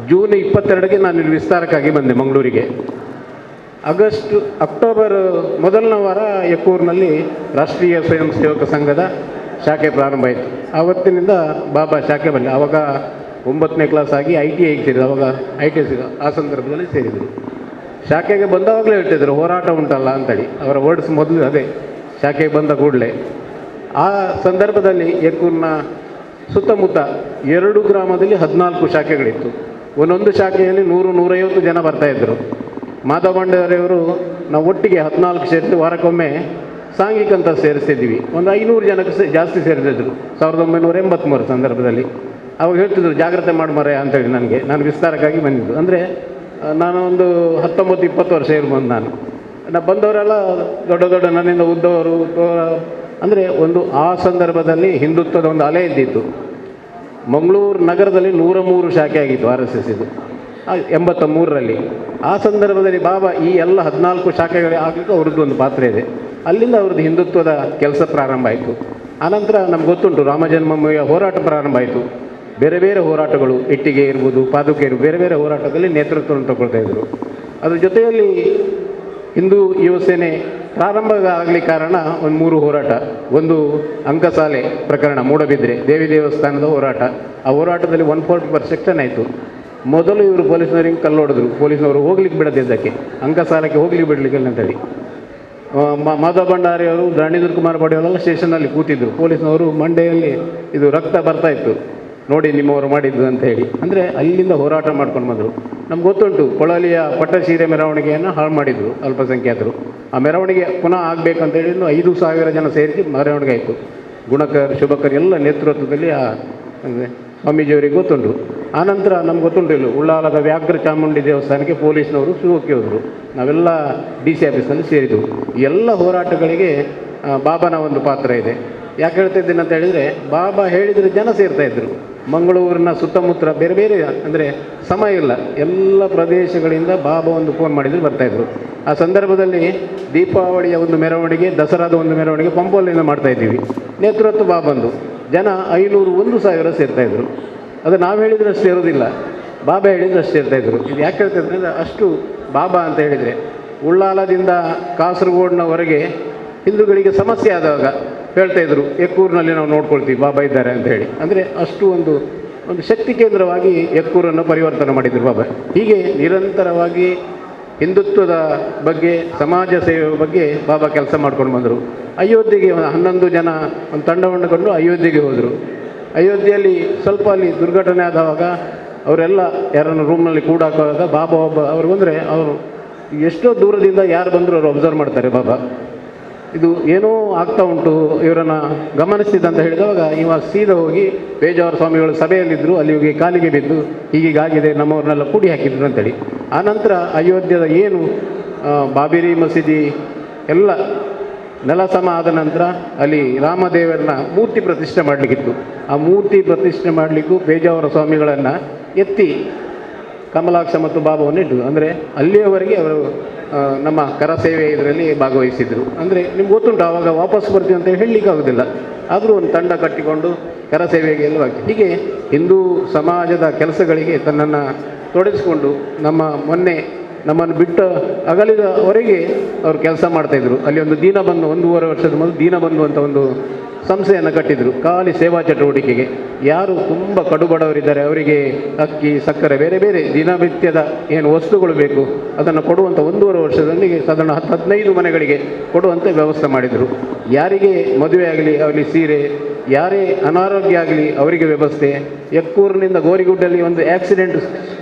Speaker 6: ಜೂನ್ 22ಕ್ಕೆ ನಾನು ಇಲ್ಲಿ ವಿಸ್ತಾರಕ್ಕಾಗಿ ಬಂದೆ ಮಂಗಳೂರಿಗೆ. ಅಕ್ಟೋಬರ್ ಮೊದಲನೇ ವಾರ ಎಕ್ಕೂರಿನಲ್ಲಿ ರಾಷ್ಟ್ರೀಯ ಸ್ವಯಂ ಸೇವಕ ಸಂಘದ ಶಾಖೆ ಪ್ರಾರಂಭ ಆಯಿತು. ಆವತ್ತಿನಿಂದ ಬಾಬಾ ಶಾಖೆ ಬಂದೆ. ಆವಾಗ 9ನೇ ಕ್ಲಾಸ್ ಆಗಿ I T ಐಗೆ ಸೇರಿದ್ರು. ಆವಾಗ I T I ಆ ಸಂದರ್ಭದಲ್ಲಿ ಸೇರಿದರು. ಶಾಖೆಗೆ ಬಂದಾಗಲೇ ಹೇಳ್ತಿದ್ರು ಹೋರಾಟ ಉಂಟಲ್ಲ ಅಂತೇಳಿ. ಅವರ ವರ್ಡ್ಸ್ ಮೊದಲು ಅದೇ. ಶಾಖೆಗೆ ಬಂದ ಕೂಡಲೇ. ಆ ಸಂದರ್ಭದಲ್ಲಿ ಎಕ್ಕೂರಿನ ಸುತ್ತಮುತ್ತ 2 ಗ್ರಾಮದಲ್ಲಿ 14 ಶಾಖೆಗಳಿತ್ತು. ಒಂದೊಂದು ಶಾಖೆಯಲ್ಲಿ 100-150 ಜನ ಬರ್ತಾಯಿದ್ದರು. ಮಾಧವ ಭಂಡಾರಿಯವರು ನಾವು ಒಟ್ಟಿಗೆ 14 ಸೇರಿಸಿ ವಾರಕ್ಕೊಮ್ಮೆ ಸಾಂಘಿಕ ಅಂತ ಸೇರಿಸ್ತಿದ್ವಿ. ಒಂದು 500 ಜನಕ್ಕೆ ಜಾಸ್ತಿ ಸೇರಿಸಿದ್ರು 1983 ಸಂದರ್ಭದಲ್ಲಿ. ಅವಾಗ ಹೇಳ್ತಿದ್ರು ಜಾಗ್ರತೆ ಮಾಡಿ ಮಾರಾಯ ಅಂತೇಳಿ ನನಗೆ. ನಾನು ವಿಸ್ತಾರಕ್ಕಾಗಿ ಬಂದಿದ್ದು ಅಂದರೆ ನಾನು ಒಂದು 19-20 ವರ್ಷ ಇರ್ಬೋದು. ನಾನು ಬಂದವರೆಲ್ಲ ದೊಡ್ಡ ದೊಡ್ಡ ನನ್ನಿಂದ ಉದ್ದವರು. ಅಂದರೆ ಒಂದು ಆ ಸಂದರ್ಭದಲ್ಲಿ ಹಿಂದುತ್ವದ ಒಂದು ಅಲೆ ಇದ್ದಿತ್ತು. ಮಂಗಳೂರು ನಗರದಲ್ಲಿ 103 ಶಾಖೆ ಆಗಿತ್ತು RSS ಇದು 83ರಲ್ಲಿ. ಆ ಸಂದರ್ಭದಲ್ಲಿ ಬಾಬಾ ಈ ಎಲ್ಲ 14 ಶಾಖೆಗಳೇ ಆಗಲಿಕ್ಕೂ ಅವ್ರದ್ದು ಒಂದು ಪಾತ್ರ ಇದೆ. ಅಲ್ಲಿಂದ ಅವ್ರದ್ದು ಹಿಂದುತ್ವದ ಕೆಲಸ ಪ್ರಾರಂಭ ಆಯಿತು. ಆನಂತರ ನಮ್ಗೆ ಗೊತ್ತುಂಟು ರಾಮಜನ್ಮಭೂಮಿಯ ಹೋರಾಟ ಪ್ರಾರಂಭ ಆಯಿತು. ಬೇರೆ ಬೇರೆ ಹೋರಾಟಗಳು, ಇಟ್ಟಿಗೆ ಇರ್ಬೋದು, ಪಾದುಕೆ ಇರ್ಬೋದು, ಬೇರೆ ಬೇರೆ ಹೋರಾಟದಲ್ಲಿ ನೇತೃತ್ವವನ್ನು ತಗೊಳ್ತಾಯಿದ್ರು. ಅದ್ರ ಜೊತೆಯಲ್ಲಿ ಹಿಂದೂ ಯುವ ಸೇನೆ ಪ್ರಾರಂಭ ಆಗಲಿಕ್ಕೆ ಕಾರಣ ಒಂದು 3 ಹೋರಾಟ. ಒಂದು ಅಂಕಸಾಲೆ ಪ್ರಕರಣ, ಮೂಡಬಿದ್ರೆ ದೇವಿ ದೇವಸ್ಥಾನದ ಹೋರಾಟ. ಆ ಹೋರಾಟದಲ್ಲಿ 144 ಸೆಕ್ಷನ್ ಆಯಿತು. ಮೊದಲು ಇವರು ಪೊಲೀಸ್ನವರಿಗೆ ಕಲ್ಲೊಡೆದ್ರು, ಪೊಲೀಸ್ನವರು ಹೋಗ್ಲಿಕ್ಕೆ ಬಿಡದಿದ್ದಕ್ಕೆ, ಅಂಕಸಾಲಕ್ಕೆ ಹೋಗ್ಲಿಕ್ಕೆ ಬಿಡಲಿಕ್ಕಿಲ್ಲ ಅಂತೇಳಿ. ಮಾಧವ ಭಂಡಾರಿಯವರು, ಧರಣೀಧರ್ ಕುಮಾರ್ ಪಡೆಯವರೆಲ್ಲ ಸ್ಟೇಷನಲ್ಲಿ ಕೂತಿದ್ದರು. ಪೊಲೀಸ್ನವರು ಮಂಡೆಯಲ್ಲಿ ಇದು ರಕ್ತ ಬರ್ತಾಯಿತ್ತು ನೋಡಿ ನಿಮ್ಮವರು ಮಾಡಿದ್ದು ಅಂತ ಹೇಳಿ. ಅಂದರೆ ಅಲ್ಲಿಂದ ಹೋರಾಟ ಮಾಡ್ಕೊಂಡು ಬಂದರು. ನಮ್ಗೆ ಗೊತ್ತುಂಟು ಕೊಳಲಿಯ ಪಟ್ಟಸೀರೆ ಮೆರವಣಿಗೆಯನ್ನು ಹಾಳು ಮಾಡಿದರು ಅಲ್ಪಸಂಖ್ಯಾತರು. ಆ ಮೆರವಣಿಗೆ ಪುನಃ ಆಗಬೇಕಂತ ಹೇಳಿ 5,000 ಜನ ಸೇರಿಸಿ ಮೆರವಣಿಗೆ ಆಯಿತು. ಗುಣಕರ್, ಶುಭಕರ್ ಎಲ್ಲ ನೇತೃತ್ವದಲ್ಲಿ ಆ ಸ್ವಾಮೀಜಿಯವರಿಗೆ ಗೊತ್ತುಂಟು. ಆನಂತರ ನಮ್ಗೆ ಗೊತ್ತುಂಟು ಇಲ್ಲಿ ಉಳ್ಳಾಲದ ವ್ಯಾಘ್ರ ಚಾಮುಂಡಿ ದೇವಸ್ಥಾನಕ್ಕೆ ಪೊಲೀಸ್ನವರು ಶಿವಕ್ಕೆ ಹೋದರು. ನಾವೆಲ್ಲ DC ಆಫೀಸ್ನಲ್ಲಿ ಸೇರಿದೆವು. ಎಲ್ಲ ಹೋರಾಟಗಳಿಗೆ ಬಾಬಾನ ಒಂದು ಪಾತ್ರ ಇದೆ. ಯಾಕೆ ಹೇಳ್ತಾ ಇದ್ದೀನಿ ಅಂತ ಹೇಳಿದರೆ, ಬಾಬಾ ಹೇಳಿದರೆ ಜನ ಸೇರ್ತಾಯಿದ್ರು. ಮಂಗಳೂರಿನ ಸುತ್ತಮುತ್ತ ಬೇರೆ ಬೇರೆ ಅಂದರೆ ಸಮಯ ಇಲ್ಲ, ಎಲ್ಲ ಪ್ರದೇಶಗಳಿಂದ ಬಾಬಾ ಒಂದು ಫೋನ್ ಮಾಡಿದರೆ ಬರ್ತಾಯಿದ್ರು. ಆ ಸಂದರ್ಭದಲ್ಲಿ ದೀಪಾವಳಿಯ ಒಂದು ಮೆರವಣಿಗೆ, ದಸರಾದ ಒಂದು ಮೆರವಣಿಗೆ ಪಂಪೋಲಿಂದ ಮಾಡ್ತಾಯಿದ್ದೀವಿ. ನೇತೃತ್ವ ಬಾಬಂದು ಜನ 500 1,000 ಸೇರ್ತಾಯಿದ್ರು. ಅದು ನಾವು ಹೇಳಿದರೆ ಅಷ್ಟು ಸೇರೋದಿಲ್ಲ, ಬಾಬಾ ಹೇಳಿದರೆ ಅಷ್ಟು ಸೇರ್ತಾಯಿದ್ರು. ಇದು ಯಾಕೆ ಹೇಳ್ತಾ ಇದ್ದಾರೆ ಅಂದರೆ ಅಷ್ಟು ಬಾಬಾ ಅಂತ ಹೇಳಿದರೆ ಉಳ್ಳಾಲದಿಂದ ಕಾಸರಗೋಡಿನವರೆಗೆ ಹಿಂದೂಗಳಿಗೆ ಸಮಸ್ಯೆ ಆದಾಗ ಹೇಳ್ತಾಯಿದ್ರು ಎಕ್ಕೂರಿನಲ್ಲಿ ನಾವು ನೋಡ್ಕೊಳ್ತೀವಿ ಬಾಬಾ ಇದ್ದಾರೆ ಅಂತ ಹೇಳಿ. ಅಂದರೆ ಅಷ್ಟು ಒಂದು ಒಂದು ಶಕ್ತಿ ಕೇಂದ್ರವಾಗಿ ಎಕ್ಕೂರನ್ನು ಪರಿವರ್ತನೆ ಮಾಡಿದರು ಬಾಬಾ. ಹೀಗೆ ನಿರಂತರವಾಗಿ ಹಿಂದುತ್ವದ ಬಗ್ಗೆ, ಸಮಾಜ ಸೇವೆ ಬಗ್ಗೆ ಬಾಬಾ ಕೆಲಸ ಮಾಡ್ಕೊಂಡು ಬಂದರು. ಅಯೋಧ್ಯೆಗೆ 11 ಜನ ಒಂದು ತಂಡವನ್ನು ಕೊಂಡು ಅಯೋಧ್ಯೆಗೆ ಹೋದರು. ಅಯೋಧ್ಯೆಯಲ್ಲಿ ಸ್ವಲ್ಪ ಅಲ್ಲಿ ದುರ್ಘಟನೆ ಆದವಾಗ ಅವರೆಲ್ಲ ಯಾರನ್ನು ರೂಮ್ನಲ್ಲಿ ಕೂಡಾಕುವಾಗ ಬಾಬಾ ಒಬ್ಬ ಅವರು ಬಂದರೆ ಅವರು ಎಷ್ಟೋ ದೂರದಿಂದ ಯಾರು ಬಂದರೂ ಅವರು ಅಬ್ಸರ್ವ್ ಮಾಡ್ತಾರೆ, ಬಾಬಾ ಇದು ಏನೋ ಆಗ್ತಾ ಉಂಟು ಇವರನ್ನು ಗಮನಿಸಿದಂತ ಹೇಳಿದವಾಗ ಇವ ಸೀದಾ ಹೋಗಿ ಪೇಜಾವರ ಸ್ವಾಮಿಗಳು ಸಭೆಯಲ್ಲಿದ್ದರು, ಅಲ್ಲಿ ಹೋಗಿ ಕಾಲಿಗೆ ಬಿದ್ದು ಹೀಗೀಗಾಗಿದೆ ನಮ್ಮವ್ರನ್ನೆಲ್ಲ ಕೂಡಿ ಹಾಕಿದ್ರು ಅಂತೇಳಿ. ಆನಂತರ ಅಯೋಧ್ಯದ ಏನು ಬಾಬಿರಿ ಮಸೀದಿ ಎಲ್ಲ ನೆಲ ಸಮ ಆದ ನಂತರ ಅಲ್ಲಿ ರಾಮದೇವರನ್ನ ಮೂರ್ತಿ ಪ್ರತಿಷ್ಠೆ ಮಾಡಲಿಕ್ಕಿತ್ತು. ಆ ಮೂರ್ತಿ ಪ್ರತಿಷ್ಠೆ ಮಾಡಲಿಕ್ಕೂ ಪೇಜಾವರ ಸ್ವಾಮಿಗಳನ್ನು ಎತ್ತಿ ಕಮಲಾಕ್ಷ ಮತ್ತು ಬಾಬಾವನ್ನು ಇಟ್ಟರು. ಅಂದರೆ ಅಲ್ಲಿಯವರೆಗೆ ಅವರು ನಮ್ಮ ಕರಸೇವೆ ಇದರಲ್ಲಿ ಭಾಗವಹಿಸಿದರು. ಅಂದರೆ ನಿಮ್ಗೆ ಗೊತ್ತುಂಟು ಆವಾಗ ವಾಪಸ್ ಬರ್ತೀವಿ ಅಂತ ಹೇಳಲಿಕ್ಕೆ ಆಗೋದಿಲ್ಲ, ಆದರೂ ಒಂದು ತಂಡ ಕಟ್ಟಿಕೊಂಡು ಕರಸೇವೆಗೆ ಎಲ್ಲ ಹೀಗೆ ಹಿಂದೂ ಸಮಾಜದ ಕೆಲಸಗಳಿಗೆ ತನ್ನನ್ನು ತೊಡಗಿಸಿಕೊಂಡು ನಮ್ಮ ಮೊನ್ನೆ ನಮ್ಮನ್ನು ಬಿಟ್ಟು ಅಗಲಿದವರೆಗೆ ಅವರು ಕೆಲಸ ಮಾಡ್ತಾಯಿದ್ರು. ಅಲ್ಲಿ ಒಂದು ದೀನಬಂಧು, 1.5 ವರ್ಷದ ಮೊದಲು ದೀನಬಂಧು ಅಂತ ಒಂದು ಸಂಸ್ಥೆಯನ್ನು ಕಟ್ಟಿದರು, ಖಾಲಿ ಸೇವಾ ಚಟುವಟಿಕೆಗೆ. ಯಾರು ತುಂಬ ಕಡುಬಡವರಿದ್ದಾರೆ ಅವರಿಗೆ ಅಕ್ಕಿ, ಸಕ್ಕರೆ, ಬೇರೆ ಬೇರೆ ದಿನನಿತ್ಯದ ಏನು ವಸ್ತುಗಳು ಬೇಕು ಅದನ್ನು ಕೊಡುವಂಥ 1.5 ವರ್ಷದೊಂದಿಗೆ ಸಾಧಾರಣ 10-15 ಮನೆಗಳಿಗೆ ಕೊಡುವಂಥ ವ್ಯವಸ್ಥೆ ಮಾಡಿದರು. ಯಾರಿಗೆ ಮದುವೆ ಆಗಲಿ ಅವರಿಗೆ ಸೀರೆ, ಯಾರೇ ಅನಾರೋಗ್ಯ ಆಗಲಿ ಅವರಿಗೆ ವ್ಯವಸ್ಥೆ. ಎಕ್ಕೂರಿನಿಂದ ಗೋರಿಗುಡ್ಡಲ್ಲಿ ಒಂದು ಆಕ್ಸಿಡೆಂಟ್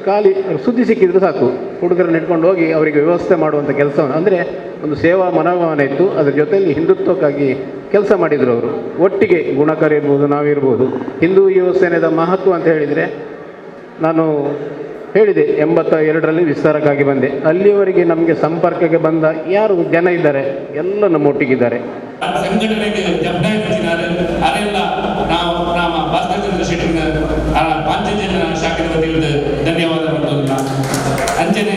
Speaker 6: ಖಾಲಿ ಸುದ್ದಿ ಸಿಕ್ಕಿದ್ರು ಸಾಕು ಹುಡುಗರನ್ನ ಇಟ್ಕೊಂಡು ಹೋಗಿ ಅವರಿಗೆ ವ್ಯವಸ್ಥೆ ಮಾಡುವಂಥ ಕೆಲಸವನ್ನು, ಅಂದರೆ ಒಂದು ಸೇವಾ ಮನೋಭಾವನೆ ಇತ್ತು. ಅದರ ಜೊತೆಯಲ್ಲಿ ಹಿಂದುತ್ವಕ್ಕಾಗಿ ಕೆಲಸ ಮಾಡಿದರು ಅವರು. ಒಟ್ಟಿಗೆ ಗುಣಕರ್ ಇರ್ಬೋದು, ನಾವಿರ್ಬೋದು. ಹಿಂದೂ ಯುವ ಸೇನೆಯ ಮಹತ್ವ ಅಂತ ಹೇಳಿದರೆ ನಾನು ಹೇಳಿದೆ, 82ರಲ್ಲಿ ವಿಸ್ತಾರಕ್ಕಾಗಿ ಬಂದೆ. ಅಲ್ಲಿಯವರೆಗೆ ನಮಗೆ ಸಂಪರ್ಕಕ್ಕೆ ಬಂದ ಯಾರು ಜನ ಇದ್ದಾರೆ ಎಲ್ಲ ನಮ್ಮೊಟ್ಟಿಗಿದ್ದಾರೆ.
Speaker 7: ಸಂಘಟನೆಗೆ ಅದೆಲ್ಲ ನಾವು ನಮ್ಮ ಭಾಸ್ಕರ್ ಚಂದ್ರ ಶೆಟ್ಟಿನ ಪಾಂಚಜನ್ಯ ಶಾಖೆಯ ವತಿಯಿಂದ ಧನ್ಯವಾದ. ಅಂಚನೆ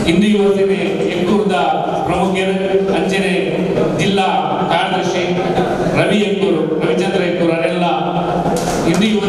Speaker 7: ಹಿಂದೂ ಯುವ ಸೇನೆ ಎಕ್ಕೂರದ ಪ್ರಮುಖರು, ಅಂಚನೆ ಜಿಲ್ಲಾ ಕಾರ್ಯದರ್ಶಿ ರವಿ ಎಕ್ಕೂರು, ರವಿಚಂದ್ರ ಎಕ್ಕೂರು ಅವರೆಲ್ಲ ಹಿಂದೂ ಯುವ